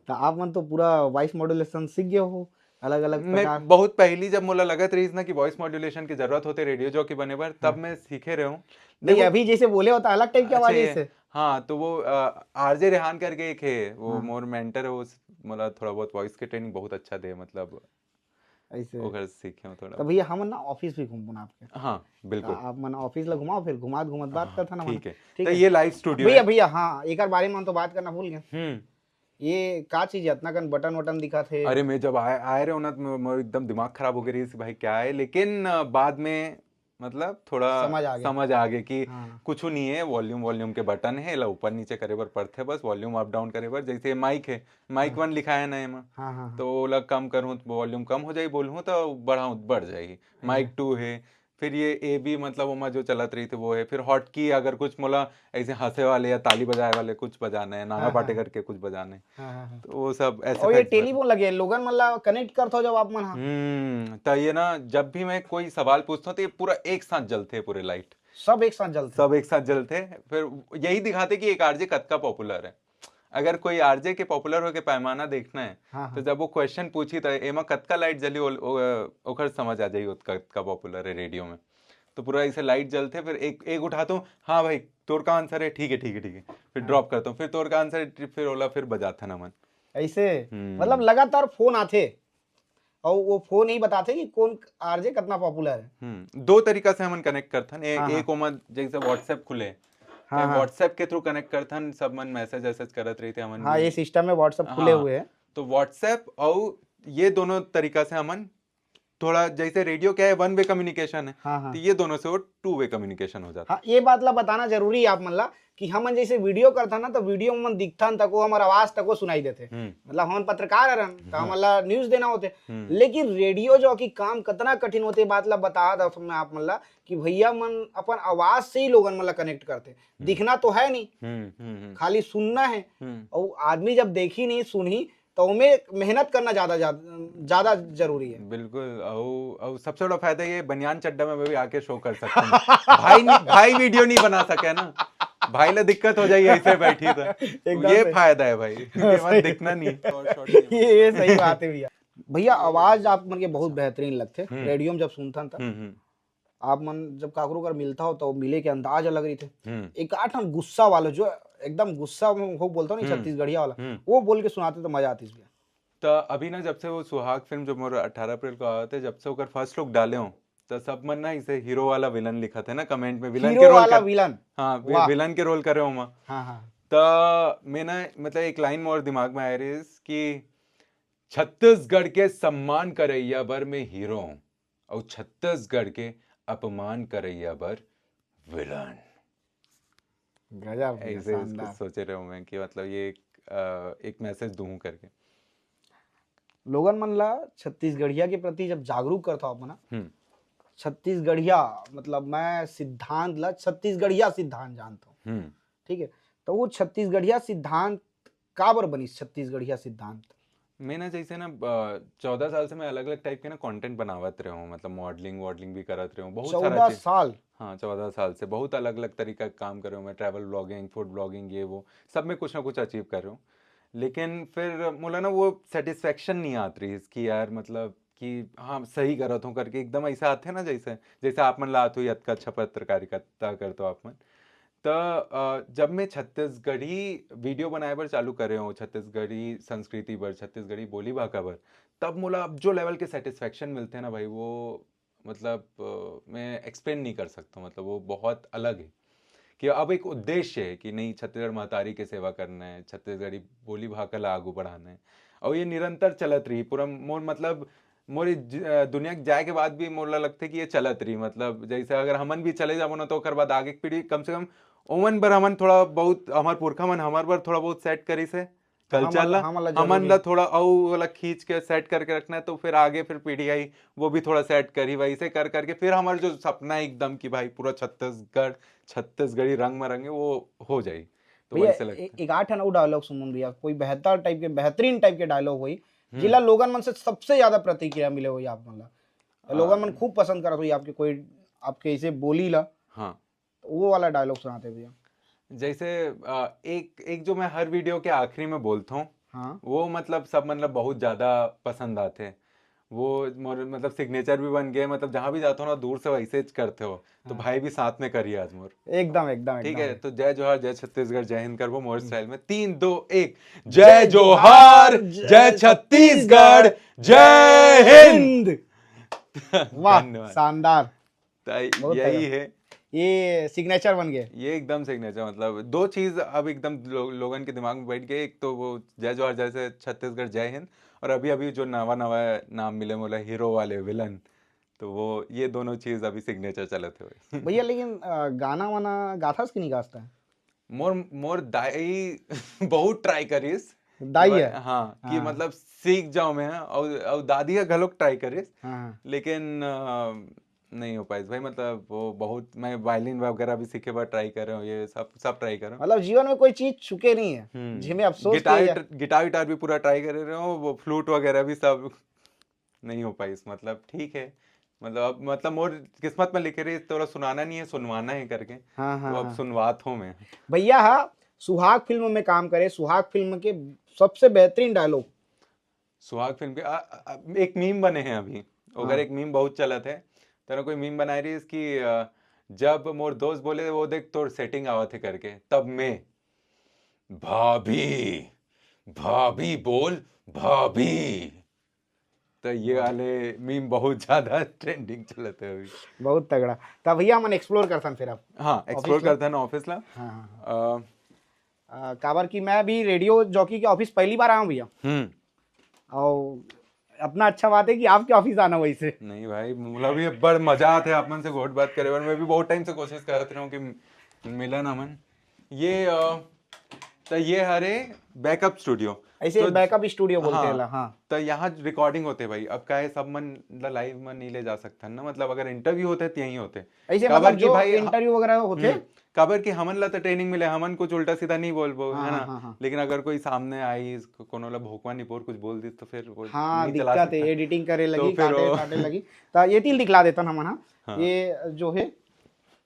तो आप मन तो पूरा वॉइस मॉड्यूलेशन सीख गए हो, अलग अलग मैं प्रकार। बहुत पहली जब मोला लगत रहिस ना कि वॉइस मॉड्यूलेशन की जरूरत होते रेडियो जॉकी बने बर, तब हाँ। मैं सीखे रहे हूँ। नहीं, देखो, अभी जैसे बोले होता अलग टाइप की अच्छा, आवाज है ये, इससे। हाँ, तो वो आरजे रेहान करके एक है, वो हाँ। मोर मेंटर है, वो स- मोला थोड़ा बहुत वॉइस के ट्रेनिंग बहुत अच्छा दे, मतलब ऐसे। ओकर सीखे हूँ थोड़ा। तो भैया, हम ना ऑफिस भी घूमबो ना आपके। हाँ, बिल्कुल। आप मन ऑफिस ला घुमाओ, फिर घुमात घुमात बात हाँ, करथन हमन। ठीक है। ठीक तो है। ये लाइव स्टूडियो भैया, है। भैया, हाँ, एक बार बारे में हम तो बात करना भूल गए। हम्म। ये का चीज है, इतना कन बटन वटन दिखत हे? अरे, मैं जब आए आए रहे हो ना, तो मैं, मैं एकदम दिमाग खराब हो गई रही कि भाई क्या है, लेकिन अ, बाद में मतलब थोड़ा समझ आ गे। समझ आ गे कि हाँ। कुछ नहीं है, वॉल्यूम वॉल्यूम के बटन है, एला ऊपर नीचे करे बर पड़थे बस, वॉल्यूम अप डाउन करे बर। जैसे माइक है, माइक वन लिखाए हे ना एमा, हाँ, हाँ, हाँ। तो ओला कम करूँ तो वॉल्यूम कम हो जाही, बोलूँ तो बढ़ाऊँ बढ़ जाही। माइक टू है, फिर ये ए बी, मतलब ओमा जो चलत रहिथे वो है, फिर हॉट की अगर कुछ मोला ऐसे हंसे वाले या ताली बजाए वाले कुछ बजाना है, नाना हाँ, पाटेकर हाँ। के कुछ बजाना है, हाँ, हाँ, हाँ। तो वो सब ऐसे और ये effects बन- टेलीफोन लगे, लोगन मन ला कनेक्ट करथो जब आप मन हा। हम्म तो ये ना, जब भी मैं कोई सवाल पूछता हूँ तो ये पूरा एक साथ जलते हैं, पूरे लाइट सब एक साथ जलते। सब एक साथ जलते हैं। फिर यही दिखाते कि एक आरजे कतका पॉपुलर है। अगर कोई आरजे के पॉपुलर होके पैमाना देखना है, हाँ, तो हाँ। जब वो क्वेश्चन पूछी तो एमा कतका लाइट जली, ओ- ओ- ओकर समझ आ जाई, ओत- कतका पॉपुलर है रेडियो में। तो पूरा ऐसे लाइट जलते, फिर एक एक उठाता हूँ, "हाँ भाई, तोर का आंसर है, ठीक है, ठीक है, ठीक है।" फिर हाँ। ड्रॉप करता हूँ, "फिर तोर का आंसर है," फिर ओला फिर बजाथन हमन। ऐसे हम्म। मतलब लगातार फोन आथे और वो फोन ही बताथे कि कौन आरजे कितना पॉपुलर है। हम्म दो तरीका से हमन कनेक्ट करथन। ए, हाँ, हाँ। एक ओमा जैसे व्हाट्सएप खुले, हाँ, हाँ। व्हाट्सएप के थ्रू कनेक्ट करथन, सब मन मैसेज वैसेज करत रहिथे, हमन हाँ, भी। ये सिस्टम में व्हाट्सएप खुले हाँ। हुए हैं। तो व्हाट्सएप और ये दोनों तरीका से हमन थोड़ा, जैसे रेडियो क्या है, वन वे कम्युनिकेशन है, हाँ, हाँ। तो ये दोनों से वो टू वे कम्युनिकेशन हो जाता है। हाँ, ये बात ला बताना जरूरी है आप मन ला कि हमन जैसे वीडियो करथन ना, तो वीडियो में हमन दिखथन तको हमर आवाज तको सुनाई देथे। हम्म मतलब हमन पत्रकार हरन, तो हमन ला न्यूज देना होथे। हम्म। लेकिन रेडियो जो कि काम कितना कठिन होथे, ये बात ला बता दो मैं आप मन ला कि भैया मन अपन आवाज से ही लोगन मन ला कनेक्ट करथे। दिखना तो है नहीं, हम्म हम्म हम्म खाली सुनना है। हम्म और आदमी जब देखी नहीं, सुनही, तो ओमे मेहनत करना ज्यादा ज्यादा ज्यादा जरूरी है। बिल्कुल। और और सबसे बड़ा फायदा ये, बनियान चड्डा में भी आके शो कर सकते हैं। भाई नहीं, भाई वीडियो नहीं बना सके ना, भाई ला दिक्कत हो जाएगी ऐसे बैठी तो। एकदम ये सही। फायदा है भाई, क्योंकि वहाँ दिखना नहीं। Short, short नहीं ये ये सही बात है भैया। भैया, आवाज आप मन के बहुत बेहतरीन लगथे। हम्म। रेडियो में जब सुनथन त हम्म हम्म आप मन जब काकरो कर मिलता हो तो मिले के अंदाज अलग रहिथे। हम्म एक आठ ठन गुस्सा वाला, जो एकदम गुस्सा में हो बोलता हो नहीं, हम्म। छत्तीसगढ़िया वाला, हम्म। वो बोल के सुनाते तो मजा आतीस भैया। तो अभी ना, जब से वो सुहाग फिल्म जो मोर अठारह अप्रैल को आवत है, जब से ओकर फर्स्ट लुक डाले हो, तो सब मन ना इसे हीरो वाला विलन लिखत है ना कमेंट में, विलन हीरो के रोल वाला कर, विलन। हाँ, वि- वाह। विलन के रोल करे हो माँ। हाँ, हाँ। तो मैं ना, मतलब, एक लाइन मोर दिमाग में आ रही है कि छत्तीसगढ़ के सम्मान करैया बर मैं हीरो हूँ और छत्तीसगढ़ के अपमान करैया बर विलन। गजब भैया, ऐसे उसको शानदार। सोचे रहे हूँ मैं कि, मतलब, ये एक, अ, एक मैसेज दूँ करके। लोगन मन ला छत्तीसगढ़िया के प्रति जब जागरूक करता हो आप मन ना, हम्म छत्तीसगढ़िया, मतलब मैं सिद्धांत ला छत्तीसगढ़िया सिद्धांत जानता हूँ, हम्म ठीक है? तो वो छत्तीसगढ़िया सिद्धांत काबर बनिस छत्तीसगढ़िया सिद्धांत? मैं ना, जैसे ना, अ, चौदह साल से मैं अलग अलग टाइप के ना कंटेंट बनावत रहे हूँ, मतलब मॉडलिंग वॉडलिंग भी करत रहे हूँ, बहुत सारा चौदह चीज। साल। हाँ, चौदह साल से बहुत अलग अलग तरीका के काम करे हूँ मैं, ट्रैवल व्लॉगिंग, फूड व्लॉगिंग, ये वो, सब में कुछ ना कुछ अचीव कर रहे हूँ। लेकिन फिर मोला ना वो सेटिस्फेक्शन नहीं आत रही कि यार, मतलब कि हाँ, सही करत हूँ करके एकदम ऐसा आते ना, जैसे जैसे आप मन ला आत हो, अतका अच्छा पत्रकारिता करते हो आप मन। तो अ, जब मैं छत्तीसगढ़ी वीडियो बनाए बर चालू करे हूँ, छत्तीसगढ़ी संस्कृति बर, छत्तीसगढ़ी बोली भाखा बर, तब मोला अब जो लेवल के सेटिस्फेक्शन मिलते हैं ना भाई, वो, मतलब, अ, मैं एक्सप्लेन नहीं कर सकता। मतलब वो बहुत अलग है कि अब एक उद्देश्य है कि नहीं, छत्तीसगढ़ महतारी के सेवा करना है, छत्तीसगढ़ी बोली भाखा ला आगू बढ़ाना है, और ये निरंतर चलत रही पूरा। मोर, मतलब, मोर ये ज- अ, दुनिया के जाए के बाद भी मोला लगथे कि ये चलत रही। मतलब जैसे अगर हमन भी चले जाबो ना, तो ओकर बाद आगे के पीढ़ी, कम से कम ओमन बर हमन थोड़ा बहुत, हमार पुरखा मन हमार बर थोड़ा बहुत सेट करिस है कल्चर हमन ला, ला, हमन ला हमन जरूरी। ला थोड़ा अउ वाला खींच के सेट करके रखना है, तो फिर आगे फिर पीढ़ी आई, वो भी थोड़ा सेट करी, वैसे कर करके फिर हमार जो सपना है एकदम कि भाई पूरा छत्तीसगढ़, छत्तीसगढ़ी रंग में रंगे, वो हो जाई। तो भैया, वैसे लगता ए- एक आठ अउ डायलॉग सुनूं भैया, कोई बेहतर टाइप के, बेहतरीन टाइप के डायलॉग होई, हम्म। जिला लोगन मन से सबसे ज्यादा प्रतिक्रिया मिले होई आप मन ला, लोगन मन खूब पसंद करत होई आपके, कोई आपके इसे बोली ला, हाँ, तो वो वाला डायलॉग सुनाते भैया। जैसे अ, एक एक जो मैं हर वीडियो के आखिरी में बोलता हूँ, हाँ, वो, मतलब, सब, मतलब, बहुत ज्यादा पसंद आते हैं। वो मोर, मतलब, सिग्नेचर भी बन गए, मतलब जहाँ भी जाता हूँ ना, दूर से वैसे ज करते हो, तो भाई भी साथ में करिए आज मोर। एकदम एकदम ठीक एकदम। है, तो जय जोहार, जय छत्तीसगढ़, जय हिंद करबो मोर स्टाइल में, तीन, दो, एक। जय जोहार, जय छत्तीसगढ़, जय हिंद। वाह, धन्यवाद। शानदार। तो बहुत यही तगड़ा। है। ये सिग्नेचर बन गए। ये एकदम सिग्नेचर, मतलब दो चीज अब एकदम लो, लोगन के दिमाग में बैठ गए। एक तो वो जय जोहार, जय से छत्तीसगढ़, जय हिंद, और अभी अभी जो नवा नवा नाम मिले मोला, हीरो वाले विलन, तो वो ये दोनों चीज अभी सिग्नेचर चलत हे। भैया, लेकिन अ, गाना वाना गाथस कि नहीं गाथस? मोर मोर दाई बहुत ट्राई करिस। दाई है। हाँ, कि हाँ। मतलब सीख जाऊं मैं। और और दादी ह घलोक ट्राई करिस, हाँ, हाँ। लेकिन अ, नहीं हो पाइस भाई। मतलब वो बहुत, मैं वायलिन वगैरह भी सीखे बर ट्राई करे हूँ, ये सब सब ट्राई करे हूँ। मतलब जीवन में कोई चीज चुके नहीं है हम्म। जिसमें अफसोस गिटार किया जाए। गिटार विटार भी पूरा ट्राई करे रहे हूँ, वो फ्लूट वगैरह भी सब नहीं हो पाइस। मतलब ठीक है, मतलब अब मतलब मोर किस्मत में लिखे रही, तोला सुनाना नहीं है, सुनवाना है करके। हाँ, हाँ, तो अब हाँ। सुनवात हूँ मैं। भैया हा सुहाग फिल्म में काम करे, सुहाग फिल्म के सबसे बेहतरीन डायलॉग। सुहाग फिल्म के आ, आ, एक मीम बने हैं अभी, ओकर हाँ। एक मीम बहुत चलत है। तेरा कोई मीम बनाए रही इसकी, अ, जब मोर दोस्त बोले, "वो देख तोर सेटिंग आवत है" करके, तब मैं, "भाभी, भाभी बोल, भाभी।" तो ये वाले मीम बहुत ज्यादा ट्रेंडिंग चलत है अभी। बहुत तगड़ा। तब भैया हमन एक्सप्लोर करथन फिर अब। हाँ, एक्सप्लोर ला? करते हैं ऑफिस ला। हाँ, हाँ, हाँ। अ, आ, काबर कि मैं भी रेडियो जॉकी के ऑफिस पहली बार आया हूँ भैया। हम्म। और अपना अच्छा बात है कि आपके ऑफिस आना वैसे। नहीं भाई, मतलब ये बड़ मजा आते है आप मन से गोठ बात करे बर। मैं भी बहुत टाइम से कोशिश करत रहा हूँ कि मिलन हमन। ये अ, तो ये हरे बैकअप स्टूडियो। ऐसे तो बैकअप स्टूडियो बोलते हाँ। हैं ला, हाँ। तो यहाँ रिकॉर्डिंग होते भाई। अब का है, सब मन ला लाइव में नहीं ले जा सकते ना, मतलब अगर इंटरव्यू होते तो यहीं होते। ऐसे काबर मतलब कि जो भाई, इंटरव्यू वगैरह होते हम्म, काबर कि हमन ला तो ट्रेनिंग मिले, हमन कुछ उल्टा सीधा नहीं बोलबो, हाँ, है ना? हाँ, हाँ, हाँ। लेकिन अगर कोई सामने आई, कोनो ला भोकवा निपोर कुछ बोल दी तो फिर वो हाँ, नहीं चला दिक्कत है, सकता। एडिटिंग करे तो लगी, फिर काटे वो काटे लगी। तो ये तीन दिखला देता हूँ हमन, हाँ। हाँ। ये जो है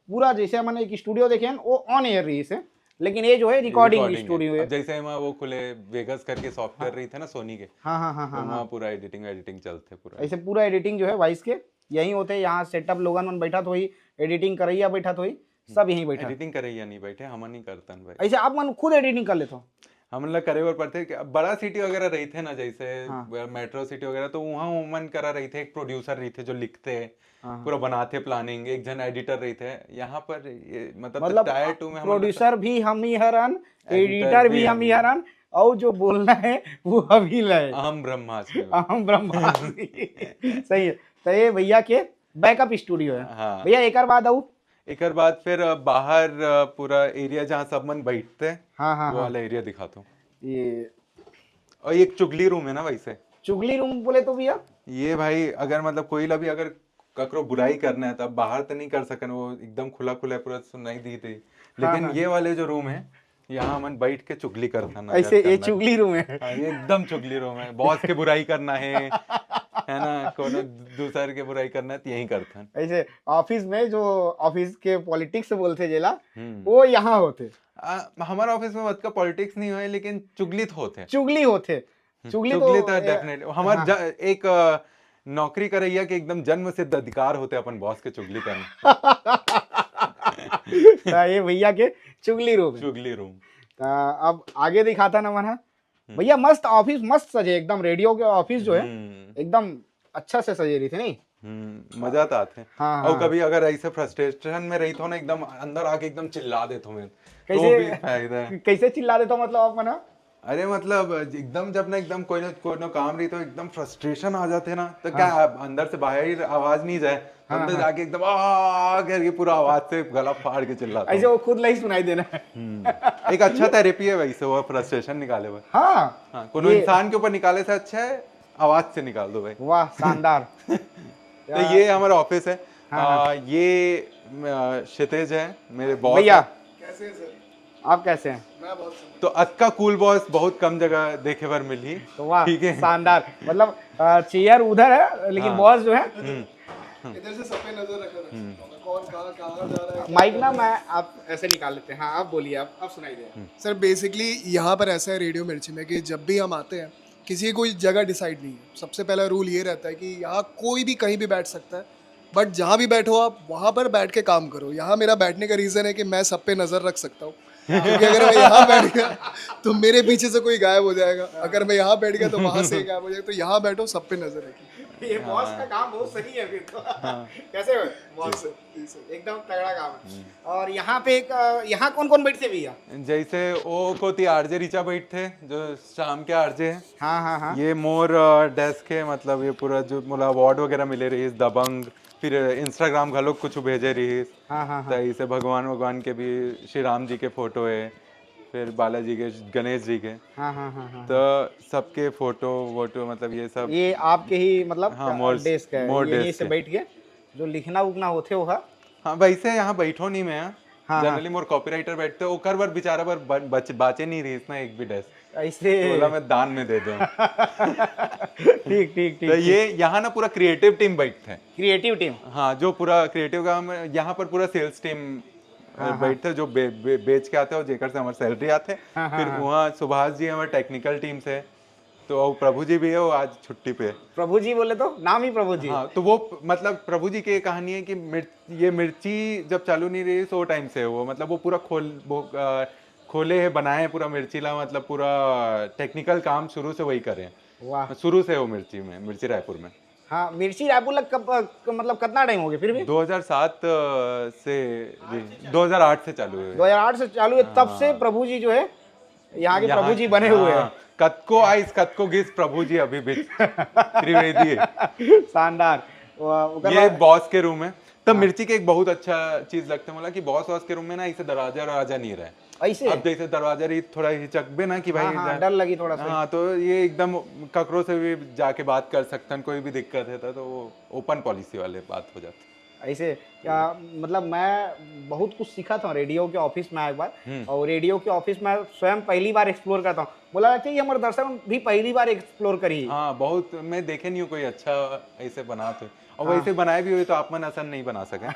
पूरा जैसे हमन एक स्टूडियो देखे हैं, वो ऑन एयर रही है, लेकिन ये जो है रिकॉर्डिंग रिकॉर्डिंग है। स्टूडियो है। अब जैसे हम वो खुले वेगस करके सॉफ्टवेयर रही थे ना सोनी के, हाँ, हाँ, हाँ, तो हाँ, वहाँ हाँ। पूरा एडिटिंग एडिटिंग चलते पूरा। ऐसे पूरा एडिटिंग जो है वॉइस के यहीं होते हैं, यहाँ सेटअप लोगन मन बैठा तो वही, एडिटिंग करैया बैठा तो वही, सब यहीं बैठा। एडिटिंग करे या नहीं बैठे, हमन नहीं करतन भाई। ऐसे आप मन खुद एडिटिंग कर लेते हो? हमन ला करे बर पड़थे कि अब बड़ा सिटी वगैरह रहिथे ना, जैसे हाँ। मेट्रो सिटी वगैरह, तो वहाँ उमन करा रहिथे, एक प्रोड्यूसर रहिथे जो लिखथे, हाँ। पूरा बनाथे प्लानिंग, एक झन एडिटर रहिथे। यहाँ पर ये मतलब मतलब टायर टू में हम प्रोड्यूसर भी हम ही हरन, एडिटर एडिटर भी भी हम हम ही ही। हरन, और जो बोलना है वो हम ही लाए। अहम ब्रह्मास्मि। अहम ब्रह्मास्मि। सही है। तो ये भैया के बैकअप स्टूडियो है। हाँ। भैया एक बार बाद आऊ। एकर बाद फिर अ, बाहर अ, पूरा एरिया जहाँ सब मन बैठते, हाँ, हाँ, वो हाँ। वाला एरिया दिखाता हूँ। ये और ये एक चुगली रूम है ना वैसे। चुगली रूम बोले तो भैया, ये भाई अगर मतलब कोई ला भी अगर ककरो बुराई करना है तब बाहर तो नहीं कर सकन, वो एकदम खुला खुला पूरा सुनाई दी थी। लेकिन हाँ। ये वाले जो रूम है, यहाँ हमन बैठ के चुगली करथन, ऐसे ये चुगली रूम है। हाँ, ये एकदम चुगली रूम है। बॉस के बुराई करना है, है ना, कोनो दूसर के बुराई करना है तो यही करथन। ऐसे ऑफिस में जो ऑफिस के पॉलिटिक्स बोलते जेला, हम्म। वो यहाँ होते। आ, हमारा ऑफिस में वतका पॉलिटिक्स नहीं होए, लेकिन चुगली तो होते। चुगली होते। चुगली तो चुगली तो डेफिनेटली हमारे हाँ। ज-, एक अ, नौकरी करैया के एकदम जन्म सिद्ध अधिकार होते अपन बॉस के चुगली करना। हाँ, ये भैया के चुगली रूम है। चुगली रूम। तो अब आगे दिखाता ना मन हा। भैया मस्त ऑफिस, मस्त सजे एकदम, रेडियो के ऑफिस जो है हम्म, एकदम अच्छा से सजे रही थी नहीं। हम्म, मजा तो आते। हाँ, और हाँ। कभी अगर ऐसे फ्रस्ट्रेशन में रही तो ना एकदम अंदर आके एकदम चिल्ला देता हूँ मैं, तो कैसे- भी फायदा है। कैसे चिल्ला देता हूँ मतलब आप मन हा? अरे मतलब एकदम जब ना एकदम कोई ना कोई ना काम रही तो एकदम फ्रस्ट्रेशन आ जाते ना, तो क्या आप अंदर से बाहर ही आवाज नहीं जाए, तो हाँ, अंदर हाँ। जाके एकदम आ करके पूरा आवाज से गला फाड़ के चिल्लाता ऐसे हूँ। वो खुद ला ही सुनाई देना है। हम्म, एक अच्छा थेरेपी है वैसे वो फ्रस्ट्रेशन निकाले हुए। हाँ, हाँ, कोनो ये- इंसान के ऊपर निकाले से अच्छा है आवाज से निकाल दो भाई। वाह, शानदार। तो ये हमारा ऑफिस है। हाँ, हाँ। आ, ये आ, क्षितिज है, मेरे बॉस भैया, है। कैसे हैं सर? आप कैसे हैं? मैं बहुत सुंदर। तो अतका कूल बॉस बहुत कम जगह देखे बर मिलही। तो वाह, ठीक है। शानदार। मतलब चेयर उधर है लेकिन हाँ। बॉस जो है हम्म, इधर से सब पे नजर रखना है। कौन कहाँ कहाँ जा रहा है? माइक ना, मैं आप ऐसे निकाल लेते हैं। हाँ, आप बोलिए, आप आप सुनाई दे। सर, बेसिकली यहाँ पर ऐसा है रेडियो मिर्ची में कि जब भी हम आते हैं, किसी की कोई जगह डिसाइड नहीं है। सबसे पहला रूल ये रहता है कि यहाँ कोई भी कहीं भी बैठ सकता है, बट जहाँ भी बैठो आप, वहाँ पर बैठ के काम करो। यहाँ मेरा बैठने का रीज़न है कि मैं सब पे नज़र रख सकता हूँ, क्योंकि अगर मैं यहाँ बैठ गया तो मेरे पीछे से कोई गायब हो जाएगा, अगर मैं यहाँ बैठ गया तो वहाँ से ही गायब हो जाएगा। तो यहाँ बैठो, सब पे नज़र रखिए। ये बॉस का काम बहुत सही है फिर तो। कैसे हो बॉस? जी सर। एकदम तगड़ा काम है। और यहाँ पे एक, अ, यहाँ कौन कौन बैठते भैया? जैसे वो कोती आरजे रिचा बैठते, जो शाम के आरजे है। हाँ, हाँ, हाँ। ये मोर डेस्क है, मतलब ये पूरा जो मोला अवार्ड वगैरह मिले रही, दबंग, फिर Instagram घलो कुछ भेजे रहिस, हाँ हाँ त हाँ इसे भगवान भगवान के भी, श्री राम जी के फोटो है, फिर बालाजी के, गणेश जी के, हाँ हाँ हाँ हाँ तो सबके फोटो वोटो, मतलब ये सब। ये आपके ही मतलब हाँ, मोर- डेस्क है, मोर यहीं डेस्क से है। बैठ के जो लिखना उखना होते होगा। हाँ, वैसे यहाँ बैठो नहीं मैं, यहाँ हाँ, जनरली मोर कॉपीराइटर बैठते, ओकर बर बेचारा बर ब- बच, बाचे नहीं रहिस ना एक भी डेस्क, ऐसे बोला मैं दान में दे दूँ। ठीक ठीक तो ठीक। ये यहाँ ना पूरा क्रिएटिव टीम बैठते हैं। Creative team. हाँ, जो पूरा क्रिएटिव काम है, यहाँ पर पूरा सेल्स टीम बैठते हैं, जो बे, बे, बेच के आते हैं और जेकर से हमारी सैलरी आते हैं। हाँ, हाँ, फिर हाँ। वहाँ सुभाष जी हमारे टेक्निकल टीम से, तो वो प्रभु जी भी है, वो आज छुट्टी पे है। प्रभु जी बोले तो नाम ही प्रभु जी। हाँ, तो वो मतलब प्रभु जी की कहानी है कि मिर्च, ये मिर्ची जब चालू नहीं रही, सो टाइम से वो, मतलब वो पूरा खोल वो, अ, खोले है, बनाए हैं पूरा मिर्ची ला, मतलब पूरा टेक्निकल काम शुरू से वही करे हैं। वाह। शुरू से वो मिर्ची में, मिर्ची रायपुर में। हाँ, मिर्ची रायपुर लग कब, क- मतलब कितना टाइम हो गया फिर भी? दो हज़ार सात से, दो हज़ार आठ से चालू हुई। दो हज़ार आठ से चालू है, तब से प्रभु जी जो है यहाँ के प्रभु जी बने हुए हैं। हाँ, कतको आइस, कतको गिस, प्रभु जी अभी भी त्रिवेदी है। शानदार। वो- ओकर ये बाद- बॉस के रूम है। तब मिर्ची के एक बहुत अच्छा चीज लगता है मोला कि बॉस वॉस के रूम में ना इसे दरवाजा दरवाजा नहीं रहे। ऐसे? अब जैसे दरवाजा रही, थोड़ा हिचकबे ना कि भाई हाँ, हाँ, इधर- डर लगी थोड़ा सा। हाँ, तो ये एकदम ककरो से भी जाके बात कर सकते हैं, कोई भी दिक्कत है तो, तो वो ओपन पॉलिसी वाले बात हो जाती है। ऐसे क्या, मतलब मैं बहुत कुछ सीखा था रेडियो के ऑफिस में एक बार, हम्म। और रेडियो के ऑफिस में स्वयं पहली बार एक्सप्लोर करता हूँ। बोला लगता है कि हमारे दर्शक भी पहली बार एक्सप्लोर करी। हाँ, बहुत, मैं देखे नहीं हूँ कोई अच्छा ऐसे बनाते। और वैसे बनाए भी हुए तो आप मन असन नहीं बना सके।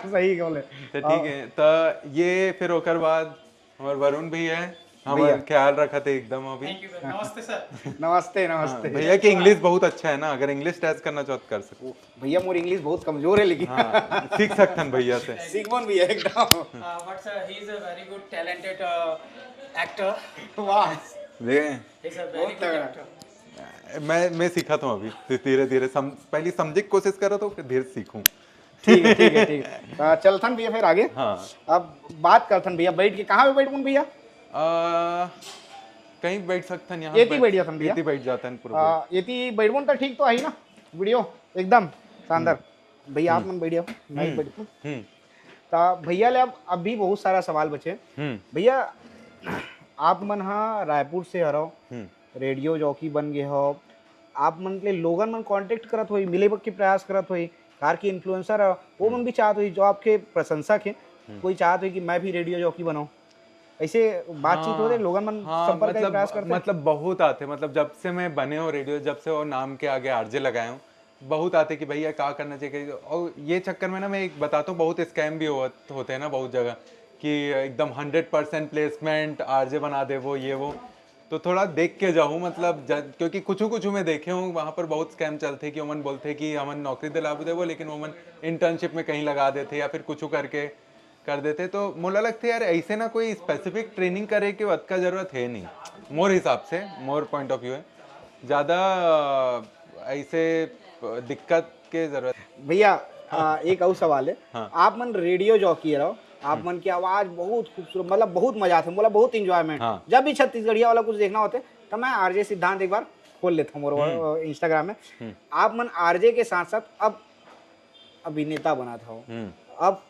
सही बोले। तो ठीक है, तो ये फिर ओकर बाद हमारे वरुण भी है, हमारा भैया। ख्याल रखा थे एकदम अभी। Thank you sir. नमस्ते सर। नमस्ते, नमस्ते। भैया की इंग्लिश बहुत अच्छा है ना, अगर इंग्लिश टेस्ट करना चाहो तो कर सकते। भैया मोर इंग्लिश बहुत कमजोर है, लेकिन हाँ, सीख सकते हैं भैया से। सीखबन भी है एकदम। But sir, he is a very good talented actor. वाह। देखे? He is a very good actor. मैं मैं सीखा था अभी, धीरे धीरे सम, पहले समझे की कोशिश करा तो फिर धीरे सीखूं। ठीक है, ठीक है, ठीक है। आ, चलथन भैया फिर आगे। हाँ। अब बात करथन भैया, बैठ के कहाँ पे बैठबन भैया? आ, कहीं बैठ सकते हैं यहाँ। एती बैठ जाथन भैया। एती बैठ जाते हैं पूरा। आ, एती बैठबन तो ठीक तो आई ना, वीडियो एकदम शानदार। भैया आप मन बैठ जाओ, मैं भी बैठूं। हम्म। तो भैया ले अब अभी बहुत सारा सवाल बचे। हम्म। भैया, आप मन हा रायपुर से हरो, हम्म। रेडियो जॉकी बन गए हो, आप मन के लोगन मन कांटेक्ट करत होई, मिले के प्रयास करत होई, कार के इन्फ्लुएंसर हो, वो मन भी चाहत होई, जो आपके प्रशंसक हैं, कोई चाहत होई कि मैं भी रेडियो जॉकी बनाऊं, ऐसे बातचीत होते, लोगन मन हाँ, संपर्क के मतलब, प्रयास करते? मतलब बहुत आते, मतलब जब से मैं बने हूँ रेडियो, जब से वो नाम के आगे आरजे लगाए हूँ, बहुत आते कि भैया क्या करना चाहिए। और ये चक्कर में ना मैं एक बताता हूँ, बहुत स्कैम भी हो, होते हैं ना बहुत जगह, कि एकदम हंड्रेड परसेंट प्लेसमेंट, आरजे बना दे वो, ये वो। तो थोड़ा देख के जाऊँ, मतलब ज-, क्योंकि कुछ कुछ मैं देखे हूँ, वहाँ पर बहुत स्कैम चलते कि ओमन बोलते कि हमन नौकरी दिलाबू देबो, लेकिन ओमन इंटर्नशिप में कहीं लगा देते या फिर कुछ करके कर देते। तो मोला लगते यार, ऐसे ना कोई स्पेसिफिक ट्रेनिंग करे के अतका जरूरत है नहीं, मोर हिसाब से, मोर पॉइंट ऑफ व्यू है। ज़्यादा ऐसे दिक्कत के जरूरत। भैया, आ, एक और सवाल है। हाँ। आप मन रेडियो जॉकी रहो, आप मन की आवाज बहुत खूबसूरत, मतलब बहुत मजा आते, बोला बहुत इंजॉयमेंट। हाँ। जब भी छत्तीसगढ़िया वाला कुछ देखना होते, तो मैं आरजे सिद्धांत एक बार खोल लेता हूँ मोर इंस्टाग्राम में। आप मन आरजे के साथ साथ अब अभिनेता बनात हो, हम्म। अब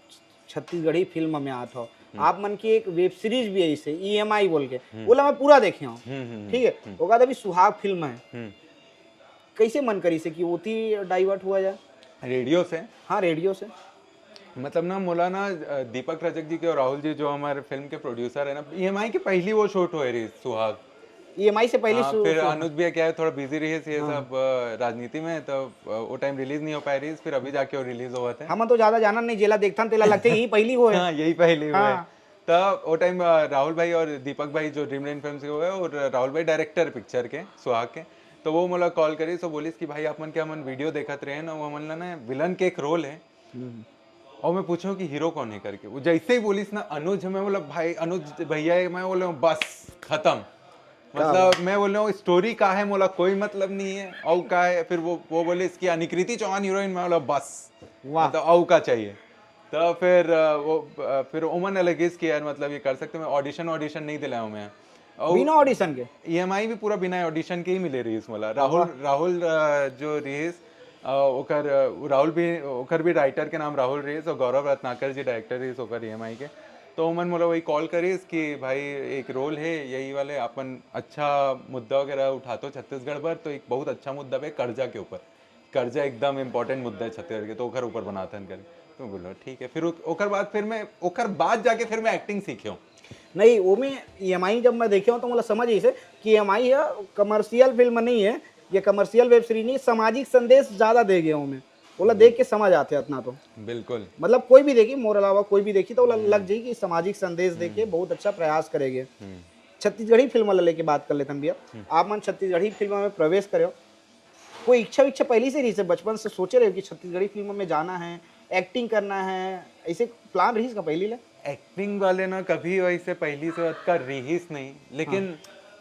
छत्तीसगढ़ी फिल्म में आत हो, आप मन की एक वेब सीरीज भी है इसे ईएमआई बोल के, बोला मैं पूरा देखे हूँ। हम्म, हम्म, ठीक है, ओकर बाद अभी सुहाग फिल्म है, हम्म। कैसे मन करी से कि ओती डाइवर्ट हुआ जाए? रेडियो से, हाँ, रेडियो से। मतलब ना, मोला ना, अ, दीपक रजक जी के और राहुल जी जो हमारे फिल्म के प्रोड्यूसर है ना, ईएमआई के पहली वो शूट हुए रही सुहाग। ईएमआई से पहले हाँ, शू- फिर शूट- अनुज भैया क्या है, थोड़ा बिजी रही है ये सब, अ, राजनीति में, तो अ, वो टाइम रिलीज नहीं हो पाए रही, फिर अभी जाके वो रिलीज हुआ था। हम तो ज्यादा जानन नहीं, जेला देखथन तेला लगथे यही पहली हो है। हाँ, यही पहली हुआ है। हाँ। तो वो टाइम, अ, राहुल भाई और दीपक भाई जो ड्रीमलैंड फिल्म के हुए, और राहुल भाई डायरेक्टर पिक्चर के, सुहाग के, तो वो मोला कॉल करी, तो बोलिस कि भाई, आप मन के हमन वीडियो देखत रहे ना, वो हमन ला ना विलन के एक रोल है। और मैं पूछूं कि हीरो कौन है करके, वो जैसे ही बोलिस ना अनुज, मैं बोला भाई अनुज भैया है, मैं बोला बस खत्म। मतलब मैं बोला स्टोरी का है, मोला कोई मतलब नहीं है, और का है। फिर वो वो बोले इसकी अनिकृति चौहान हीरोइन, मैं बोला बस, वाह। मतलब और का चाहिए। तो फिर अ, वो अ, फिर ओमन अलग इस कि यार, मतलब ये कर सकते, मैं ऑडिशन ऑडिशन नहीं दिलाया हूँ मैं। और बिना ऑडिशन के? ईएमआई भी पूरा बिना ऑडिशन के ही मिले रहीस मोला। राहुल राहुल अ, जो रहीस, अ, ओकर, अ, राहुल भी, ओकर भी राइटर के नाम राहुल रहिस और गौरव रत्नाकर जी डायरेक्टर रहिस ओकर ईएमआई के। तो ओमन मोला वही कॉल करिस कि भाई, एक रोल हे यही वाले, अपन अच्छा मुद्दा वगैरह उठातो छत्तीसगढ़ बर, तो एक बहुत अच्छा मुद्दा हे कर्जा के ऊपर, कर्जा एकदम इंपॉर्टेंट मुद्दा हे छत्तीसगढ़ के, तो ओकर ऊपर बनाथन करके। तो बोलो ठीक है। फिर ओ-, ओकर बाद फिर मैं, ओकर बाद जाके फिर मैं एक्टिंग सीखे हूँ। नहीं, वो में ईएमआई जब मैं देखे हूँ तो मोला समझ आइस हे कि ईएमआई हे, कमर्शियल फिल्म नहीं है, ये कमर्शियल वेब सीरीज नहीं, सामाजिक संदेश ज्यादा दे गए हूँ मैं। ओला देख के समझ आथे अतना तो। बिल्कुल। मतलब कोई भी देखी, मोर अलावा कोई भी देखी तो ओला लग जाही कि सामाजिक संदेश दे के बहुत अच्छा प्रयास करे गे। छत्तीसगढ़ी फिल्म ला लेके बात कर लेथन भैया। आप मन छत्तीसगढ़ी फिल्म में प्रवेश करे हो, कोई इच्छा विच्छा पहली से रहिस हे, बचपन से सोचे रहे हो कि छत्तीसगढ़ी फिल्म में जाना है, एक्टिंग करना है, ऐसे प्लान रहिस का पहली ले? एक्टिंग वाले ना कभी वैसे पहली से अतका रहिस नहीं, लेकिन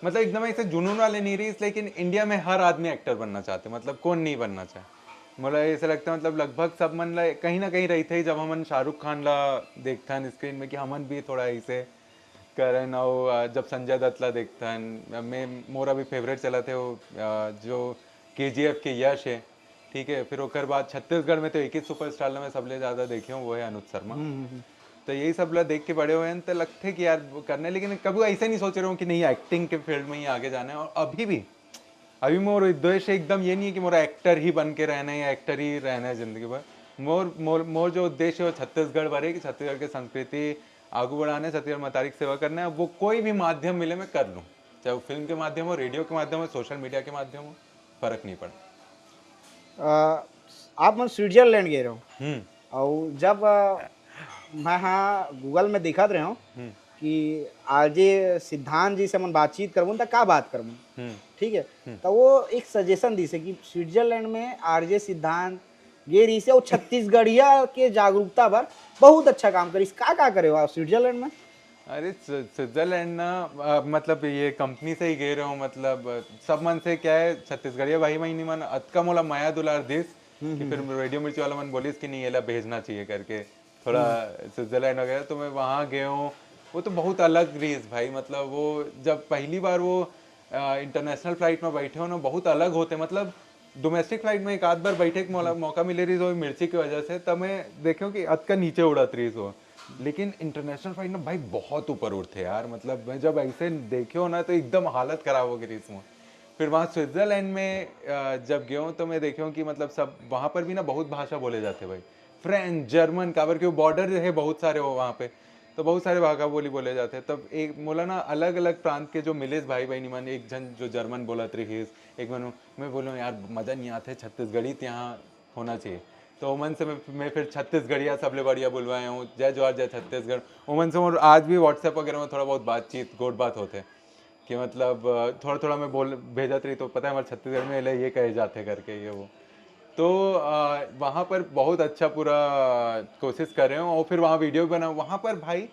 मतलब एकदम ऐसे जुनून वाले नहीं रहिस, लेकिन इंडिया में हर आदमी एक्टर बनना चाहते, मतलब कौन नहीं बनना चाहे। मोला ऐसे लगता है, मतलब लगभग सब मन ला कहीं ना कहीं रहिथे ही, जब हमन शाहरुख खान ला देखथन स्क्रीन में कि हमन भी थोड़ा ऐसे करन, और अ, जब संजय दत्त ला देखथन, मैं, मोर अभी फेवरेट चलत हे वो, अ, जो केजीएफ के यश है, ठीक है। फिर ओकर बाद छत्तीसगढ़ में तो एक ही सुपरस्टार ला मैं सबले ज्यादा देखे हूँ, वो है अनुज शर्मा। तो यही सब ला देख के बड़े हुए हैं, तो लगथे कि यार वो करना है, लेकिन कभी ऐसे नहीं सोच रहे हूँ कि नहीं, एक्टिंग के फील्ड में ही आगे जाना है। और अभी भी, अभी मोर उद्देश्य एकदम ये नहीं है कि मोरा एक्टर ही बन के रहना है या एक्टर ही रहना है जिंदगी भर। मोर मोर मोर जो उद्देश्य है वो छत्तीसगढ़ भर है कि छत्तीसगढ़ के संस्कृति आगू बढ़ाना है, छत्तीसगढ़ मतारी की सेवा करना है। वो कोई भी माध्यम मिले मैं कर लूँ, चाहे वो फिल्म के माध्यम हो, रेडियो के माध्यम हो, सोशल मीडिया के माध्यम हो, फर्क नहीं पड़ता। अ, आप मन स्विट्जरलैंड गए रहो हम्म। और जब अ, मैं हाँ गूगल में देखत रहे हूँ कि आरजे सिद्धांत जी से मन बातचीत करबो त का बात करबो, हम्म। ठीक है? तो वो एक सजेशन दिस हे कि स्विट्जरलैंड में आरजे सिद्धांत गे रहिस हे और छत्तीसगढ़िया के जागरूकता बर बहुत अच्छा काम करिस। का का करे हो आप स्विट्जरलैंड में? अरे, स्व- स्विट्जरलैंड ना, अ, मतलब ये कंपनी से ही गए रहे हो, मतलब अ, सब मन से क्या है, छत्तीसगढ़िया भाई बहिनी मन अतका मोला मया दुलार दिस कि फिर रेडियो मिर्ची वाला मन बोलिस कि नहीं, ये ला भेजना चाहिए करके, थोड़ा स्विट्जरलैंड वगैरह। तो मैं वहाँ गए हूँ, वो तो बहुत अलग रहिस भाई। मतलब वो जब पहली बार वो इंटरनेशनल फ्लाइट में बैठे हो ना, बहुत अलग होते। मतलब डोमेस्टिक फ्लाइट में एक आध बार बैठे के मौला- मौका मिले रहिस, वो मिर्ची की वजह से, तब मैं देखे हूँ कि अतका नीचे उड़त रहिस वो। लेकिन इंटरनेशनल फ्लाइट ना भाई बहुत ऊपर उड़ते यार। मतलब मैं जब ऐसे देखे हो ना तो एकदम हालत खराब हो गई रहिस वो। फिर वहाँ स्विट्जरलैंड में अ, जब गए हूँ तो मैं देखे हूँ कि मतलब सब वहाँ पर भी ना बहुत भाषा बोले जाते भाई, फ्रेंच, जर्मन, काबर के वो बॉर्डर है बहुत सारे वो वहाँ पे, तो बहुत सारे भाषा बोली बोले जाते हैं। तब एक मोला ना अलग अलग प्रांत के जो मिलिस भाई बहिनी मन, एक झन जो जर्मन बोलत रहिस, एक मन मैं बोलूँ यार मजा नहीं आते छत्तीसगढ़ी तो यहाँ होना चाहिए। तो ओमन से मैं, मैं फिर छत्तीसगढ़िया सबले बढ़िया बुलवाए हूँ, जय जोहार जय छत्तीसगढ़। ओमन से मोर आज भी व्हाट्सएप वगैरह में थोड़ा बहुत बातचीत गोठ बात होते कि मतलब अ, थोड़ा थोड़ा मैं बोल भेजत रही तो पता है हमारे छत्तीसगढ़ में ले ये कहे जाते करके ये वो। तो अ, वहाँ पर बहुत अच्छा पूरा कोशिश कर रहे हूँ और फिर वहाँ वीडियो बनाऊँ। वहाँ पर भाई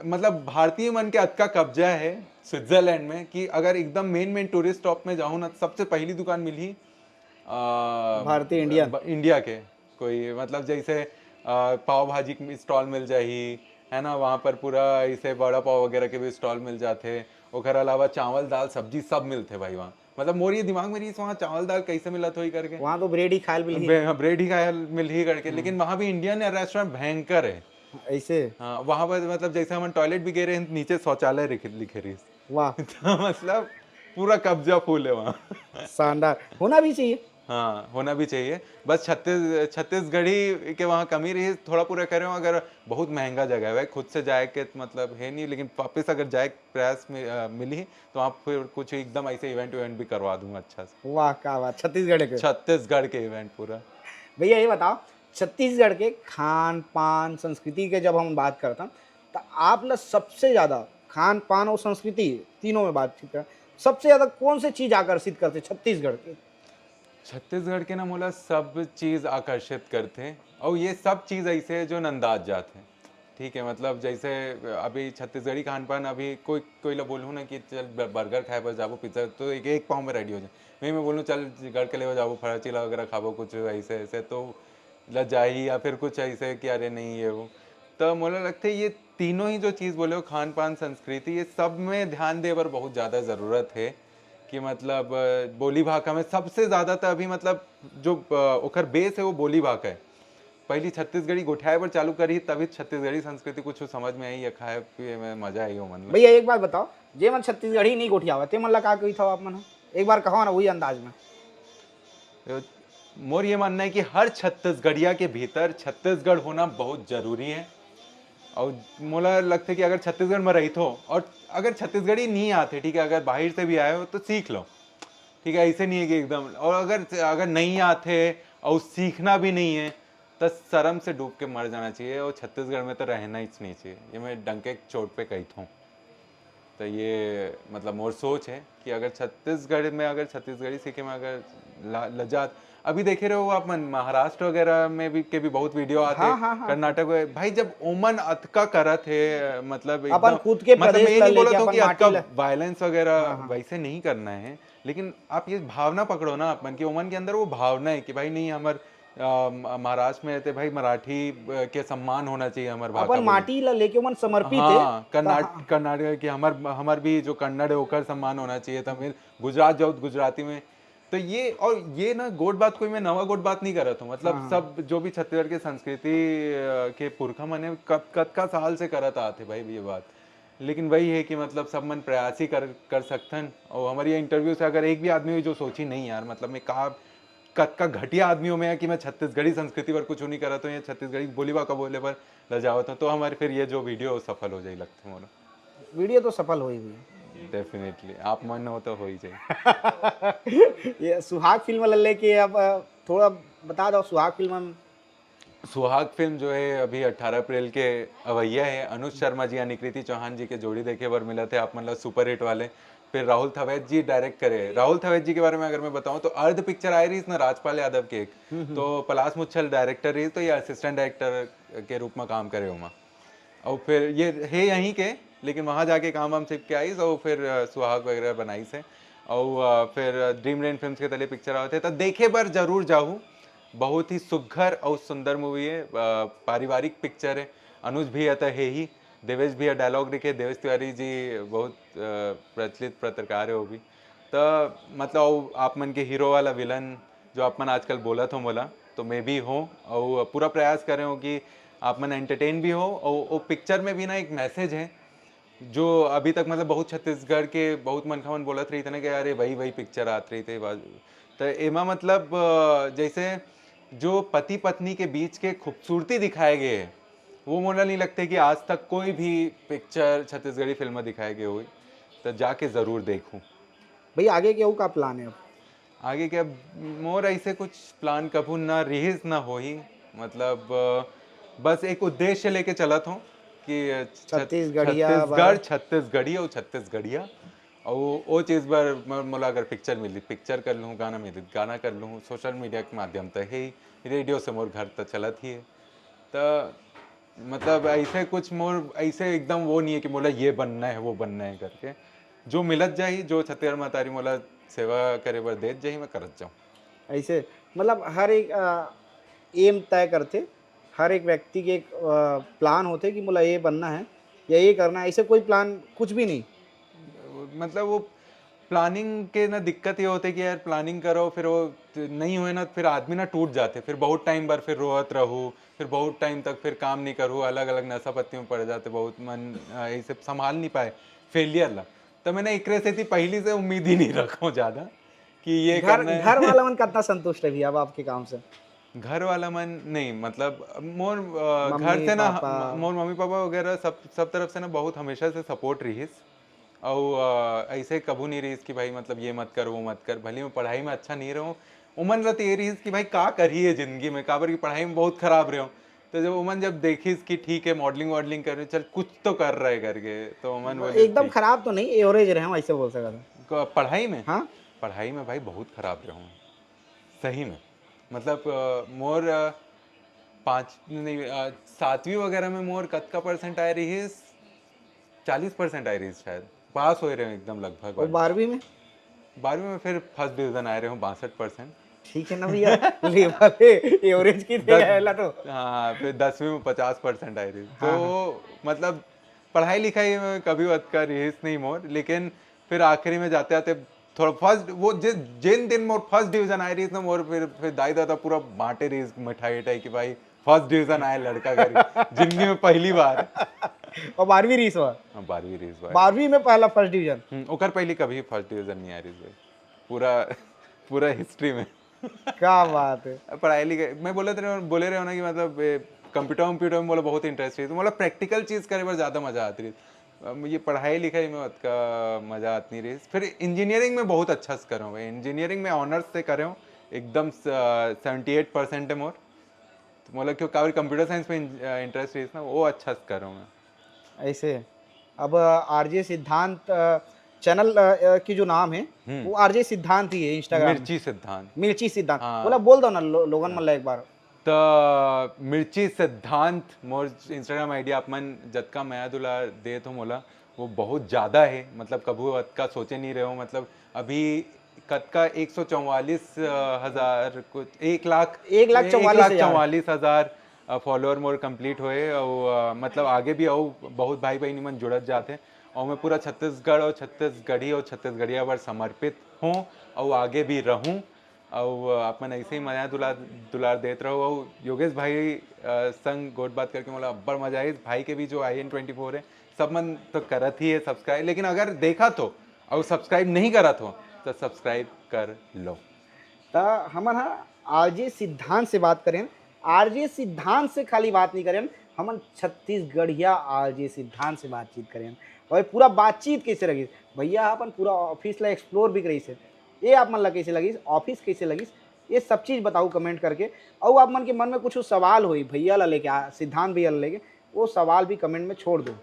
मतलब भारतीय मन के अतका कब्जा है स्विट्जरलैंड में कि अगर एकदम मेन मेन टूरिस्ट स्टॉप में जाऊँ ना तो सबसे पहली दुकान मिली अ, भारतीय इंडियन। ब- इंडिया के कोई मतलब जैसे अ, पाव भाजी की स्टॉल मिल जाही, है ना? वहाँ पर पूरा ऐसे बड़ा पाव वगैरह के भी स्टॉल मिल जाते। ओकर अलावा चावल दाल सब्जी सब मिलते भाई वहाँ। मतलब मोर ये दिमाग में रहिस वहाँ चावल दाल कैसे मिलत होही करके। वहाँ तो ब्रेड ही खायल मिलही। ब्रे- हाँ, ब्रेड ही खायल मिलही करके। लेकिन वहाँ भी इंडियन रेस्टोरेंट भयंकर है। ऐसे? हाँ, वहाँ पर मतलब जैसे हम टॉयलेट भी गए रहे, नीचे शौचालय लिखे लिखे रहिस। वाह, तो मतलब पूरा कब्जा फुल है वहाँ। शानदार। होना भी चाहिए। हाँ, होना भी चाहिए। बस छत्तीस छत्तीसगढ़ी के वहाँ कमी रही, थोड़ा पूरा करे हो। अगर बहुत महंगा जगह है भाई, खुद से जाए के मतलब है नहीं, लेकिन वापस अगर जाए के प्रयास में अ, मिली तो वहाँ फिर कुछ एकदम ऐसे इवेंट इवेंट भी करवा दूंगा अच्छा से। वाह, क्या बात, छत्तीसगढ़ के। छत्तीसगढ़ के इवेंट पूरा। भैया, ये बताओ, छत्तीसगढ़ के खान पान संस्कृति के जब हम बात करथन, तो आप ला सबसे ज्यादा खान पान और संस्कृति तीनों में बातचीत कर, सबसे ज्यादा कौन से चीज आकर्षित करते छत्तीसगढ़ के? छत्तीसगढ़ के ना मोला सब चीज आकर्षित करथे, और ये सब चीज ऐसे है जो नंदात जात है। ठीक है, मतलब जैसे अभी छत्तीसगढ़ी खान पान, अभी कोई कोई ला बोलूँ ना कि चल ब- बर्गर खाए बर जाबो, पिज्जा, तो एक एक पाँव में रेडी हो जाए। वही मैं बोलूँ चल गढ़ के लेवा जाबो, फरा चीला वगैरह खाबो, कुछ ऐसे ऐसे तो लजाई या फिर कुछ ऐसे कि अरे नहीं ये वो। तो मोला लगता है ये तीनों ही जो चीज़ बोले हो, खान पान, संस्कृति, ये सब में ध्यान दे बर बहुत ज़्यादा ज़रूरत है। कि मतलब अ, बोली भाखा में सबसे ज्यादा तो अभी मतलब जो अ, ओकर बेस है वो बोली भाखा है। पहली छत्तीसगढ़ी गोठियाए बर चालू करी तभी छत्तीसगढ़ी संस्कृति कुछ समझ में आई या खाए पिए में मजा आई हो मन में। भैया एक बात बताओ, जे मन छत्तीसगढ़ी नहीं गोठियावत ते मन ला का कही था आप मन? एक बार कहो ना वही अंदाज में। मोर ये मानना है कि हर छत्तीसगढ़िया के भीतर छत्तीसगढ़ होना बहुत जरूरी है। और मोला लगता है कि अगर छत्तीसगढ़ में रही हो और अगर छत्तीसगढ़ी नहीं आते, ठीक है, अगर बाहर से भी आए हो तो सीख लो, ठीक है, ऐसे नहीं है कि एकदम। और अगर अगर नहीं आते और सीखना भी नहीं है तो शर्म से डूब के मर जाना चाहिए और छत्तीसगढ़ में तो रहना ही नहीं चाहिए। ये मैं डंके चोट पे कही था। तो ये मतलब मोर सोच है कि अगर छत्तीसगढ़ में अगर छत्तीसगढ़ी सीखे में अगर ला- लजात, अभी देखे रहे हो आप मन, महाराष्ट्र वगैरह में भी के भी बहुत वीडियो आते हाँ, हैं, हाँ, हाँ। कर्नाटक में। भाई जब ओमन अतका करत है, मतलब अपन खुद के मतलब प्रदेश मैं ये ला नहीं बोला लेके था अपन कि माटी अतका ला- वायलेंस वगैरह हाँ, हाँ। वैसे नहीं करना है, लेकिन आप ये भावना पकड़ो ना अपन की, ओमन के अंदर वो भावना है कि भाई नहीं, हमार अ, म- महाराष्ट्र में रहते भाई मराठी अ, के सम्मान होना चाहिए हमारे भाषा अपन बोली। माटी ला लेके मन समर्पित है। हाँ, कर्नाट कर्नाटक के हमार हमार भी जो कन्नड़ है ओकर सम्मान होना चाहिए। तमिल, गुजरात जाओ तो गुजराती में। तो ये और ये ना गोट बात कोई मैं नवा गोट बात नहीं कर रहा था, मतलब हाँ। सब जो भी छत्तीसगढ़ के संस्कृति अ, के पुरखा मन है कत, कतका साल से करत आते भाई ये बात। लेकिन वही है कि मतलब सब मन प्रयास ही कर कर सकथन। और हमारे ये इंटरव्यू से अगर एक भी आदमी हुई जो सोची नहीं यार, मतलब मैं कहा कतका घटिया आदमी हूँ मैं कि मैं छत्तीसगढ़ी संस्कृति पर कुछ नहीं करत हूँ या छत्तीसगढ़ी बोली भाखा बोले पर लजावत हूँ, तो हमारे फिर ये जो वीडियो सफल हो जाए लगता है मोला। वीडियो तो सफल हो ही हुई। डेफिनेटली आप मन हो तो हो ही जाए। ये सुहाग फिल्म ला लेके अब अ, थोड़ा बता दो, सुहाग फिल्म में सुहाग फिल्म जो है अभी अठारह अप्रैल के अवैया है। अनुज शर्मा जी यानी कृति चौहान जी के जोड़ी देखे बर मिलत है आप मन ला, सुपरहिट वाले। फिर राहुल थवैत जी डायरेक्ट करे। राहुल थवैत जी के बारे में अगर मैं बताऊं तो अर्ध पिक्चर आए रही ना राजपाल यादव के एक, तो पलाश मुच्छल डायरेक्टर रही, तो ये असिस्टेंट डायरेक्टर के रूप में काम करे ओमा। और फिर ये है यहीं के, लेकिन वहाँ जाके काम वाम सीख के आइस और फिर अ, सुहाग वगैरह बनाइस है। और अ, फिर ड्रीम रेन फिल्म्स के तले पिक्चर आवत है, तो देखे बर जरूर जाहू। बहुत ही सुघर और सुंदर मूवी है, अ, पारिवारिक पिक्चर है। अनुज भैया तो है ही, देवेश भैया डायलॉग लिखे, देवेश तिवारी जी बहुत अ, प्रचलित पत्रकार है वो भी। तो मतलब वो आप मन के हीरो वाला विलन जो आप मन आजकल बोलत हो मोला, तो मैं भी हूँ और पूरा प्रयास करे हूँ कि आप मन एंटरटेन भी हो और वो पिक्चर में भी ना एक मैसेज है जो अभी तक मतलब बहुत छत्तीसगढ़ के बहुत मनखा मन बोलत रही थे ना कि अरे वही वही पिक्चर आत रही थे। तो एमा मतलब अ, जैसे जो पति पत्नी के बीच के खूबसूरती दिखाए गए है, वो मोला नहीं लगते कि आज तक कोई भी पिक्चर छत्तीसगढ़ी फिल्म में दिखाए गए हुई। तो जाके जरूर देखूं। भैया आगे के का प्लान है अब? आगे क्या, मोर ऐसे कुछ प्लान कभू ना रिहिस ना होही। मतलब अ, बस एक उद्देश्य लेके चलत हूँ कि छत- छत्तीसगढ़िया छत्तीसगढ़, छत्तीसगढ़ी और छत्तीसगढ़िया। और वो, वो चीज़ बर म- मोला अगर पिक्चर मिली, पिक्चर कर लूँ, गाना मिली, गाना कर लूँ। सोशल मीडिया के माध्यम तो है ही, रेडियो से मोर घर तक चलत ही है। तो मतलब ऐसे कुछ मोर ऐसे एकदम वो नहीं है कि मोला ये बनना है, वो बनना है करके। जो मिलत जाही, जो छत्तीसगढ़ महतारी मोला सेवा करे बर देत जाही, मैं करत जाऊँ। ऐसे मतलब हर एक एम तय करते, हर एक व्यक्ति के एक प्लान होते कि मोला ये बनना है या ये करना है, ऐसे कोई प्लान कुछ भी नहीं। मतलब वो प्लानिंग के ना दिक्कत ये होते कि यार प्लानिंग करो, फिर वो नहीं हुए ना, फिर आदमी ना टूट जाते, फिर बहुत टाइम बर फिर रोवत रहू, फिर बहुत टाइम तक फिर काम नहीं करू, अलग अलग नशा पत्ती में पड़ जाते, बहुत मन अ, ऐसे संभाल नहीं पाए फेलियर ला। तो मैंने एकरे सेती पहली से उम्मीद ही नहीं रखो ज़्यादा कि ये घर करना है। घर वाला मन कितना संतुष्ट है भैया अब आपके काम से? घर वाला मन नहीं, मतलब मोर अ, मम्मी, घर से ना पापा। मोर मम्मी पापा वगैरह सब सब तरफ से ना बहुत हमेशा से सपोर्ट रहिस। और अ, ऐसे कभू नहीं रहिस कि भाई मतलब ये मत कर, वो मत कर। भले मैं पढ़ाई में अच्छा नहीं रहूँ, उमन ला तो ये रहिस कि भाई का करिए जिंदगी में, काबर की पढ़ाई में बहुत खराब रहे हो। तो जब उमन जब देखिस कि ठीक है मॉडलिंग वॉडलिंग कर रहे, चल कुछ तो कर रहे करके, तो उमन वो एकदम खराब तो नहीं, एवरेज रहे हम, ऐसे बोल सकता था। क- पढ़ाई में हाँ। पढ़ाई में भाई बहुत खराब रहे हूँ सही में। मतलब अ, मोर अ, पाँच नहीं अ, सातवीं वगैरह में मोर कतका परसेंट आए रहिस? चालीस परसेंट आए रहिस शायद। पास हो रहे हूँ एकदम लगभग और बस। बारहवीं में? बारहवीं में फिर फर्स्ट डिवीजन आए रहे हूँ बासठ परसेंट। ठीक है ना भैया, लेवल है, एवरेज की देगा पहला तो। हाँ, फिर दसवीं में पचास परसेंट आए रहिस। हाँ, तो मतलब पढ़ाई लिखाई में कभी अतका रहिस नहीं मोर, लेकिन फिर आखिरी में जाते आते थोड़ा फर्स्ट, वो जिस जिन दिन मोर फर्स्ट डिवीजन आए रहिस ना, मोर फिर फिर दाई दादा पूरा बांटे रहिस मिठाई उठाई कि भाई फर्स्ट डिवीजन आए लड़का घर, जिंदगी में पहली बार। और बारहवीं रहिस हुआ। हाँ, बारहवीं रहिस भाई। बारहवीं में पहला फर्स्ट डिवीजन। हम्म, ओकर पहली कभी फर्स्ट डिवीजन नहीं आ रहिस भाई, पूरा पूरा हिस्ट्री में। क्या बात है। पढ़ाई लिखाई मैं बोले रहे बोले रहे हो ना कि मतलब कंप्यूटर कंप्यूटर में बोला बहुत इंटरेस्ट रहिस, तो मतलब प्रैक्टिकल चीज करे बर ज्यादा मजा आती रहिस। अब ये पढ़ाई लिखाई में अतका मजा आत नहीं रहिस। फिर इंजीनियरिंग में बहुत अच्छा से करे हूँ भाई, इंजीनियरिंग में ऑनर्स से करे हूँ, एकदम सेवेंटी एट परसेंट है मोर। तो मतलब क्यों काबर कंप्यूटर साइंस में इंटरेस्ट रहिस ना, वो अच्छा से करे हूँ मैं। ऐसे अब आरजे सिद्धांत चैनल की जो नाम है, हम्म। वो आरजे सिद्धांत ही है इंस्टाग्राम। मिर्ची सिद्धांत। मिर्ची सिद्धांत। हाँ। बोला, बोल दो ना लो, लोगन मन ला एक बार। त मिर्ची सिद्धांत मोर इंस्टाग्राम आईडी, आप मन जतका मया दुलार देत हो मोला, वो बहुत ज्यादा है। मतलब कभू अतका सोचे नहीं रहे हो। मतलब अभी कतका एक सौ चौवालीस हजार कुछ, एक लाख एक लाख चौवालीस हजार। चौवालीस हजार फॉलोअर मोर कंप्लीट होए। और अ, मतलब आगे भी अउ बहुत भाई बहनी मन जुड़त जाते हैं। और मैं पूरा छत्तीसगढ़ और छत्तीसगढ़ी और छत्तीसगढ़िया बर समर्पित हूँ और आगे भी रहूँ। और अ, आप मन ऐसे ही मया दुलार दुलार देत रहो। और योगेश भाई अ, संग गोठ बात करके मोला अब्बड़ मजा आइस। भाई के भी जो आई एन ट्वेंटी फोर है, सब मन तो करत ही है सब्सक्राइब, लेकिन अगर देखा तो और सब्सक्राइब नहीं करत हो तो सब्सक्राइब कर लो। त हमन ह आरजे सिद्धांत से बात करें। आरजे सिद्धांत से खाली बात नहीं करें, हमन छत्तीसगढ़िया आरजे सिद्धांत से बातचीत करें। और पूरा बातचीत कैसे लगिस, भैया अपन पूरा ऑफिस ला एक्सप्लोर भी करिस है, ये आप मन ला कैसे लगिस, ऑफिस कैसे लगिस, ये सब चीज़ बताओ कमेंट करके। और आप मन के मन में कुछ सवाल होई भैया ला लेके, आ, सिद्धांत भैया ला लेके, वो सवाल भी कमेंट में छोड़ दो।